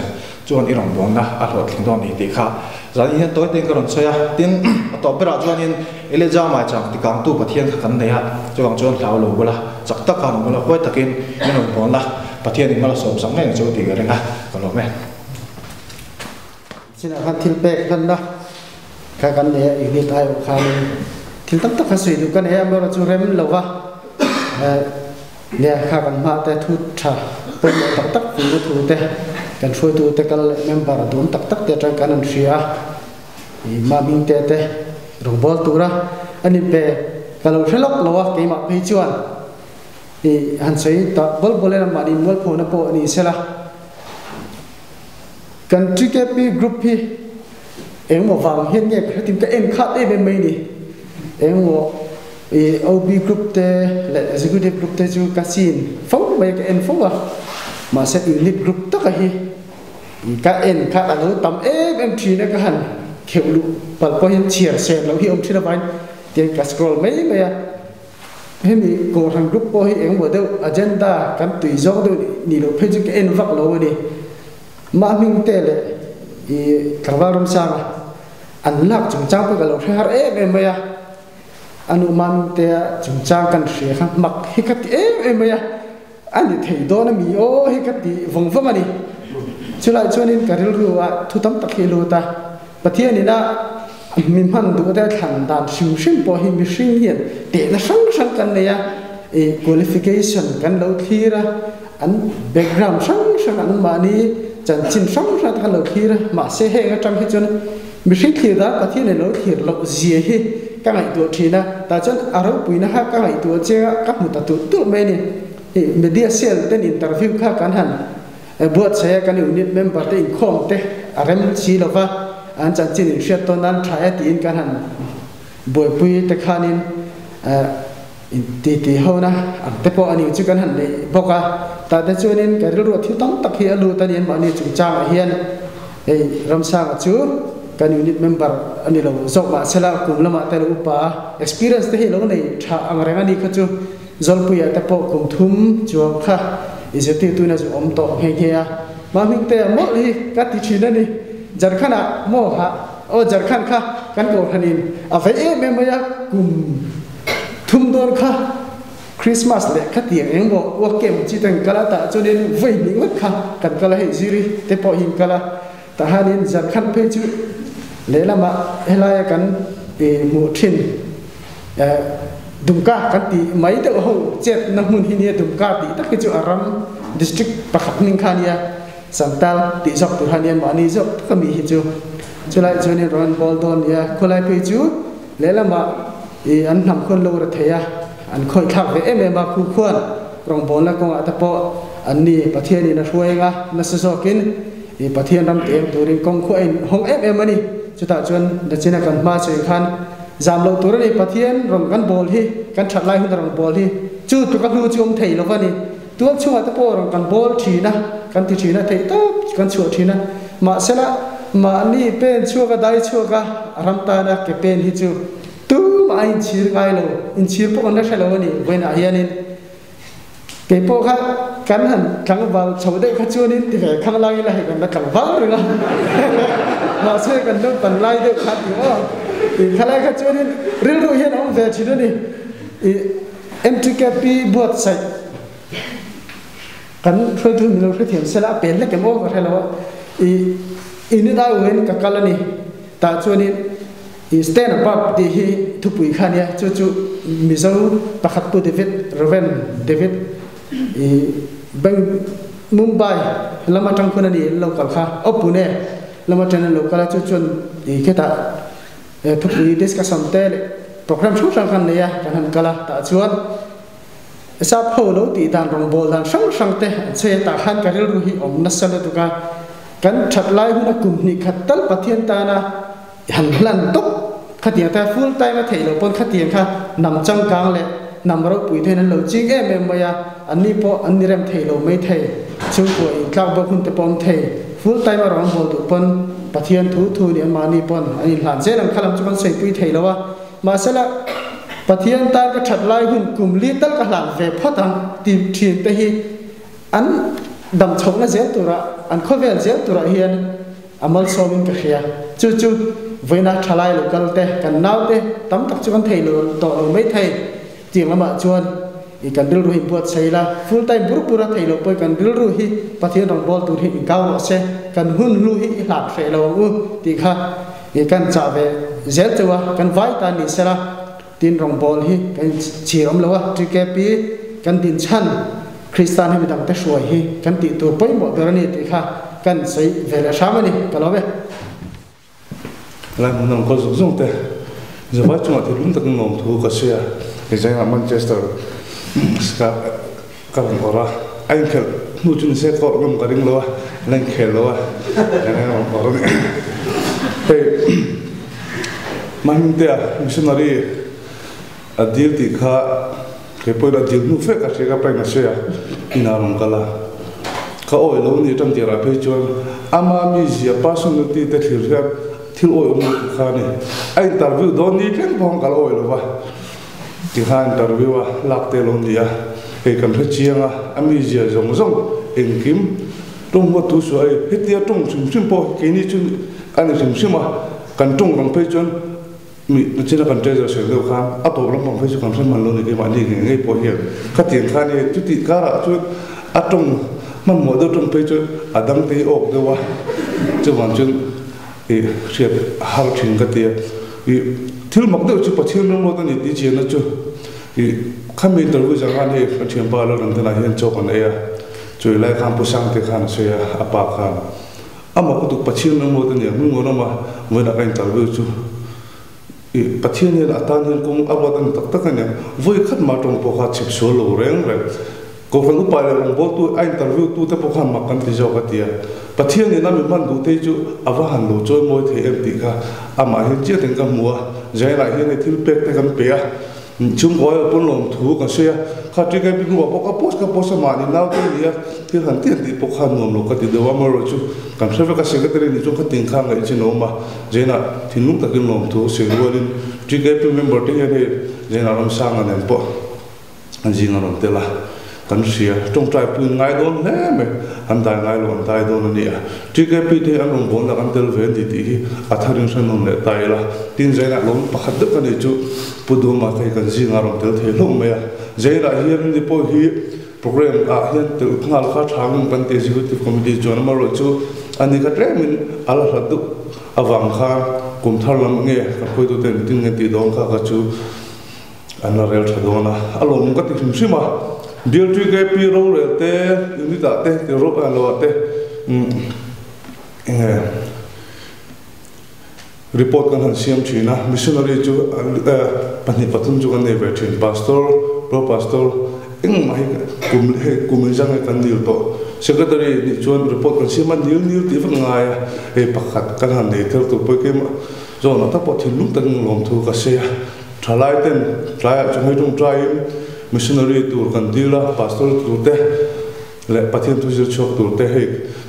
Chuan i rawngbawlna a hlawhtling dawn ni tih kha zan in hian tawi tein ka rawn sawi a. Tin, a tawp berah chuanin Elijah maichang tikangtu Pathian kha kan nei a, chuvang chuan hlau lo bula, chak taka rawn bula huai takin min rawn bawl a, Pathianin hma la sawm sak ngei ang chu tih ka ring a, ka lawm e. Chinah khan thil pek hlanna kha kan nei a, unit aiawh khanin thil tam tak kha sawi duh ka nei a, amaherawhchu chu rem lova Nia, kha kan hma te thu tha pawimawh tak tak puina thu te, kan hruaitu te kal leh member duhawm tak tak te atang kan an hria a, i mahming te te rawngbâwl tura an inpe ka lo hre lawk lo a, keimah phei chuan i han sawi ta bawl bawl emaw mahni mualphona pawh ni sela. Kan TKP group hi engmaw vang hian nge ka hretin ka en khat em em mai ni, engmaw I OB group te leh executive group te chu ka chin fo mai a, ka en fo a, mahse unit group taka hi ka en kha a lo tam em em thin a, ka han kheuh luh palh pawh hian chhiar ser loh hi a awm thin avangin tiang ka scroll mai mai a, hemi Kohhran group pawh hi engemaw deuh agenda kan tui zawng deuh nih loh phei chu ka en vak lo a ni. Mahming te leh i tlangval ramsanga an lak chungchang pawh ka lo hre har em em mai a. A nu Mamtea chungchang kan hria kha mak hi ka ti em em mai a, a ni thei dawn a mi aw hi ka ti vawng vawng a ni. Chulai chuanin ka rilru ah thu tam tak hi a lut a, Pathianin a mi hman duh te thlan dan hrim hrim pawh hi mihring hian tehna hrang hrang kan nei a, i qualification kan lo thlir a, an background hrang hrang an mahni chanchin hrang hrang te kan lo thlir a, mahse heng atang hi chuan Mihring thlir dan Pathian in lo thlir loh zia hi ka ngaihtuah thin a, tah chuan a ropuina kha ka ngaihtuah chiang a, ka hmu ta tulh tulh mai a ni. Hei media cell ten interview kha kan han buatsaih a, kan unit member te inkhawm te a rem si lo va, an chanchin in hriat tawn nan tha e tiin kan han buaipui te khanin titi hona ang te pawh a ni chu kan han neih bawk a, tah te chuanin ka rilru a thil tam tak hi a lut a ni anmahni chungchangah hian. Hei Ramsanga chu kan unit member a ni lo zawk mah sela kum lamah te lo upa a, experience te hi lo nei tha ang reng a ni kha chu Zawlpuia te pawh kum thum chuang kha i zirtirtuin a zu awm tawh nghe nghe a. Mahming te mawlh hi ka ti thin a ni. Jharkhand ah maw ha aw Jharkhand kha kan kohhranin a vei em em mai a kum thum dawn kha Christmas leh khatiang eng maw uak kem chi ten kal a tah chuanin vawi hnih ngawt kha kan kal a hei ziri te pawh hi kal a tah hianin Jharkhand phei chu lehlamah helaia kan hmuh thin Dumka kan tih mai deuh ho chetna hmun hi nia Dumka tih tak hi chu a ram district pakhat hming kha ania Santal tih zawk tur hian mahni zawk tak ami hi chu chulai chuanin rawn bawl dawn nia khawlai phei chu lehlamah I an hnam khuan lo ra thei a, an khawih thlak ve em em a, khu khuan rawngbawlna kawngah te pawh an ni Pathianin a hruai eng a, nasa zawkin i Pathian ram ti eng turin kawng khu a in hawng em em a ni. Chutah chuan nachina kan hma cheng khan zam loh tur a ni, Pathian rawn kan bawl hi, kan that lai hun a rawn bawl hi chu tluk a hnu chu awm thei lo va ni. Tual chungah te pawh rawn kan bawl thin a, kan ti thin a, theih tawp kan chhuah thin a, mahsela mahni pen chhuak a, dai chhuak a, ram tana ke pen hi chu Tumah a inchhir ngai lo, inchhir pawh kan la hre lo a ni vawiinah hianin. Kei pawh kha kan han tlangval chho deuh kha chuanin ti ve khang lai ila hei kan la tlangval reng a, mahse kan naupan lai deuh kha ti aw, tih kha lai kha chuanin rilru hian a awm ve thin a ni. I MTKP buatsaih kan hruaitu min lo hrethiam sela a pen lek em aw ka hre lo a, i unit aiawhin ka kal a ni tah chuanin I stand above tih hi thupui kha ania, chu chu Mizo pakhat Pu David, Rev. David i Beng Mumbai lam atang khawn a ni an lo kal kha, aw Pune lam atang an lo kal a, chu chuan i khetah thupui discussion te leh program hrang hrang khan nei a, kan han kal a, tah chuan sap ho lo tih dan rawngbawl dan hrang hrang te an chhe a, tah khan ka rilru hi awm nasa lutuk a, kan that lai huna kum hnih khat tal Pathian tana Han hlan tawp khatiang te full time a theih loh pawn khatiang kha hnam changkang leh hnam ropui te hian an lo ching em em mai a, anni pawh an ni rem thei lo mai thei, chhungkua in tlak bawk hun te pawh awm thei, full time a rawn bawl duh pawn Pathian thu thu nih anmahni pawn an inhlan zel ang kha lam chu kan sawipui thei lo a, mahsela Pathian tan ka that lai hun kum li tal ka hlan ve phawt ang ti thin te hi an. Dam chhohna zel turah, an khawvel zel turah hian a malsawmin ka hria. Chu chu vawiina thalai lo kal te, kan nau te tam tak chu kan thei lo tawh lo mai thei. Tiang lamah chuan i kan rilru hi buatsaih la, full time bur bura thei lo pawhin kan rilru hi Pathian rawngbâwl tur hi i kau rawh se, kan hun hlu hi i hlat hreh lo ang u tih kha i kan chah ve zel chauh a, kan vai tan ni sela tin rawngbâwl hi kan inchhir awm lo a, TKP kan din chhan Kristan hi midangte hruai hi kan tih tur pawimawh ber a ni tih kha kan sawi ve leh hram a ni, ka lawm e. Lai hmun ang kawl zung zung te Zavai chungah thil lung takin lawm thu ka hria. Hei zaingah Manchester ka ka rawn awrh a, a inkhelh hnu chu nise ka awrh ngam ka ring lo a, la inkhel lo a, eng eng rawn awrh a ni. Hei Mahimtea missionary a dil tih kha kei pawhin a dil hnu fe ka hria ka pain a sawi a, inah rawn kal a, ka awih lo ni tan tirah phei chuan ama mizia personality te thlir hian thil awih awm lutuk kha a ni. A interview dawn ni thleng pawh khan ka la awih lo va, tikhan interview a lak te lo ni a, hei kan hre chiang a, a mizia zawng zawng engkim tawng huat thu suah hei hetia tawng hrim hrim pawh keini chu a ni hrim hrim a, kan tawng rang phei chuan Mi china kan treasure sawi deuh khan a tawp lampang phei chu kan hre hman lo ni keimahni ngei ngei pawh hian khatiang khan i chutih karah chuan a tawng hmanhmawh deuh tawng phei chu a dang te hi awk deuh a chuvang chuan i hriat har thin ka ti a i thil mak deuh chu Pathian ram ruat a ni tih chianna chu i khami interview zan khan hei ka thianpa lo lam thenah hian chaw kan ei a chawi lai khan Pu Sangte khan a sawi a a pa khan Amah ka tuk Pathian ram ruat a nia, hming ngawn awm a, vawiinah ka interview chu i Pathian hian a tan hian kawng a ruat a ni tak tak a nia, vawi khat mah tawng pawh kha chhip sual lo reng reng. Kohhran upa leh rawngbawltu a interview tu te pawh khan mak kan ti zawk a ti a, Pathian in a mi hman duh te hi chu a va han lo chawi mawi thei em tih kha amah hian chiah ten ka hmu a, Zainah hian hei thil pek te kan pe a, Chhungkaw erawh pawn lawm thu kan sawi a, kha ṭi kai hnuah pawh ka post ka post a mahni naute a ni a, thil han ti an tih pawh kha nuam lo ka ti deuh a, amaherawh chu kan hre vek a secretary nih chuan khatin kha ngaih chin a awm a, Jain-ah thinlung takin lawm thu sawi rualin TKP member te hian hei Jain-ah Ramsanga nen pawh an zing a rawn tel a. Kan hria, tawngtai puiin ngai dawn hle mai, an dai ngai lo an dai dawn a ni a. TKP te hi an rawn bawn dak an tel ve a ni tih hi a tharin hre nawn leh ta ila. Tin, Zainah lawm pakhat deuh ka nei chu Pu Duma kha hi kan zingah a rawn tel thei hlauh mai a. Zainah hian ni pawh hi program ah hian tel nghal kha tha ngam kan ti Executive Committee chuan amaherawh chu a ni kha tlemin a la hlat deuh avang khan kum thar lam nge kan hruaitute tin nge tih dawn kha kha chu An la rel tha dawn a, a lawmawm ka ti hrim hrim a. Bial TKP rorel te, unit ah te, ti ro lo ah te enge report kan han siam thin a, missionary chu pahnih pathum chu kan nei ve thin, pastor, pro pastor engmah hi kum hei kum in zang hi kan nil tawh, secretary nih chuan report kan siam a nil nil tih vek ngai a, hei pakhat kan han nei thar tur pawh hi keimah zawn ah tak pawh thinlung takin lawmthu ka sawi a. Thalai ten tlaiah chu hei tawngtaiin missionary tur kan dil a, pastor tur te leh Pathian thu zir chhuak tur te hei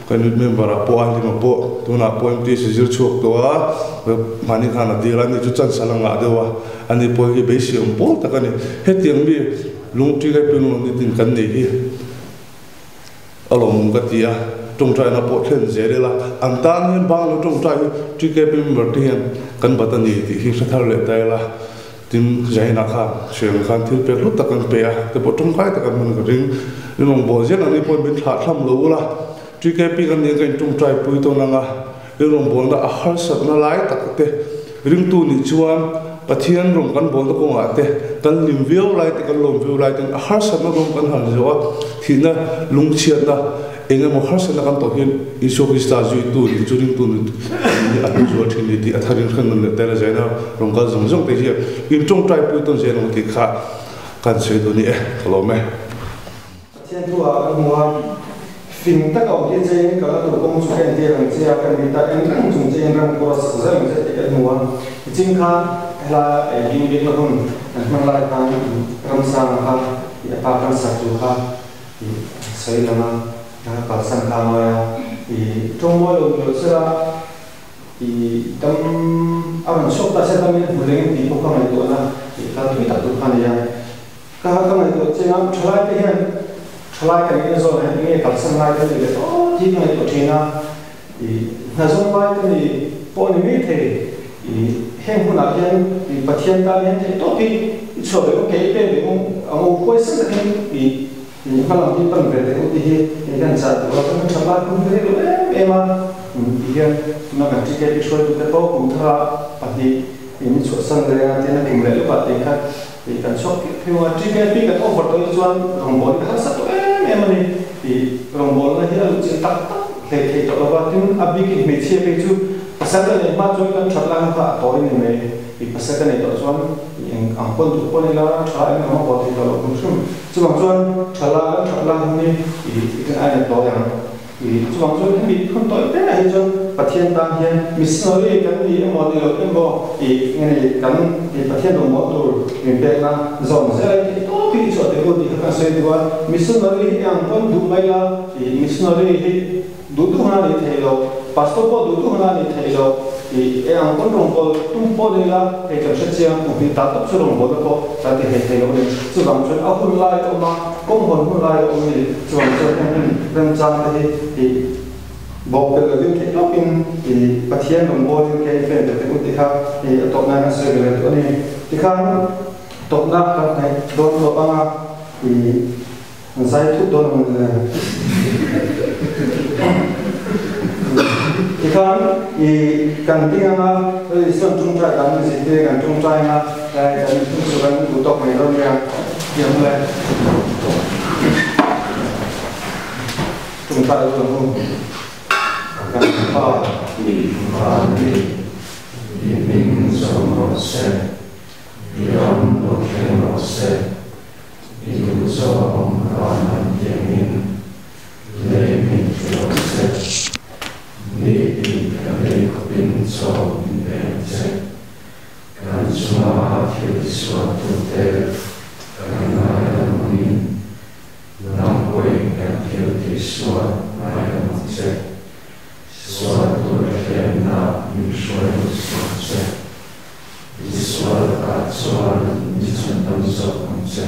kan youth member ah pawh Ahlima pawh tunah pawh MTC zir chhuak tawh a, mahni khan a dil a, ani chu chance a la ngah deuh a, ani pawh hi beisei awm pawl tak a ni. Hetiang mi lungṭi kai peng lo nitin kan nei hi. A lawmawm ka ti a, tawngtaina pawh thlen zel ila, an tan hian bang lo tawngtai hi TKP member te hian kan bat a ni tih hi hre thar leh ta ila, tin Zaina khan Hriang khan thil pek hlut tak an pe a, te pawh tawngkai tak an hman ka ring, in rawn bawl zel ang ni pawhin min thlah thlam lo ula, TKP kan nih ka in tawngtai pui tawn ang a, in rawn bawlna a harsatna lai tak te ringtu nih chuan Pathian rawn kan bawlna kawngah te kan hlim viau lai te kan lawm viau lai ten a harsatna rawng kan han zawh a, thihna lungchhiatna eng emaw harsatna kan tawh hian Isua Krista zuitu nih chu ringtu nih hi a hlu zual thin ni tih a tharin hre nun leh tel a zaina rawn kal zawng zawng te hian in tawngtai pui tawn zel ang tih kha kan sawi duh a ni e, ka lawm e. Pathian thu ah kan hmu a, fing tak a awm hi chein ka la tur kawng chu ka entir ang che a, ka mit a en reng chung chein ram kawr a sak zel ang che tih kan hmu a. Tichin khan helai ei ding bikna hun kan hman lai khan ramsang kha i a pa kan sak tur kha i sawi lang a, kalsan kha a ngai a, i tawngmawi lo ni lo sela i dam a rawn chhuak ta se damin hmu lengin tih pawh ka ngaihtuahna i kal thui tak tur kha a ni a. Ka ka ngaihtuah chiang a, thalai te hian Thalai kan ina zawn ah hian enge kalsan ngai ka ni le aw tih ka ngaihtuah thin a, i hna zawng lai ka ni pawh a ni mai thei. I heng hunah hian i Pathian tan hian theih tawp hi i chhuah ve awm ke i pen ve awm ang u huaisen takin i i hma lam hi pan ve teh u tih hi i kan chah duh a, kan tha lai hun hi rei lo em em a, ti hian tuna kan TKP hruaitute pawh kum thara pahnih in i chhuahsan leh a tin a kum leh lawkah tih kha i kan chhuak pheuh pheuh a, TKP kan offer tawh hi chuan rawngbawlna hi harsa tawh em em a ni tih rawngbawlna hi a luh chilh tak tak hleih theih tawh lova, tin a bikin hmeichhia phei chu pasal ka neih hma chuan kan that lai ho kha a tawi ni mai i pasal ka neih tawh chuan eng ang pawn duh pawn ila tha eng ang a haw thei tawh loh hrim hrim. Chuvang chuan tha la kan that la hun hi i kan aina tawi ang. I chuvang chuan hemi hun tawi te ah hi chuan Pathian tan hian missionary kan ni emaw ni lo emaw i nge ni kan i Pathian rawngbâwl tur min pekna zawn zel a tih tawp hi i chhuah teh u tih kha kan sawi duh a. Missionary hi eng ang pawn duh mai la i missionary hi Duh duh hna ni thei lo, pastor pawh duh duh hna ni thei lo, i e ang pawn rawngbâwl tum pawh ni la, hei kan hre chiang, kum hnih ta tawp chu rawngbâwlna pawh kan ti thei thei lo a ni. Chuvang chuan a hun lai a awm a, kawng hawn hun lai a awm a ni. Chuvang chuan heng hun remchang te hi i bawk belh lovin theih tawpin i Pathian rawngbâwlin ke i pen ve teh u tih kha i a tawpna kan sawi ve leh duh a ni. Tikhan tawpna kan hnaih dawn tawp ang a, i An zai thut dawn ang le. Tikhan i kan ding anga Isuan tawngtai dan min zirtir kan tawngtai anga kan thung chu kan duh tawk mai dawn nia ti ang le. Tawngtai dawn ang u. Kan Pa. I Van i hming zawm rawh se, i ram lo thleng rawh se. I duh zawng rawn an tiangin lei min hre lo se, nitin kan lei khawpin chaw min pe ang che. Kan chunga thil tisualtute kan ngaidam angin, nang pawhin kan thil tihsual ngaidam ang che. Sual tur hlemna min hruai lut suh ang che. I sual lakah chuan min chhandam zawk ang che.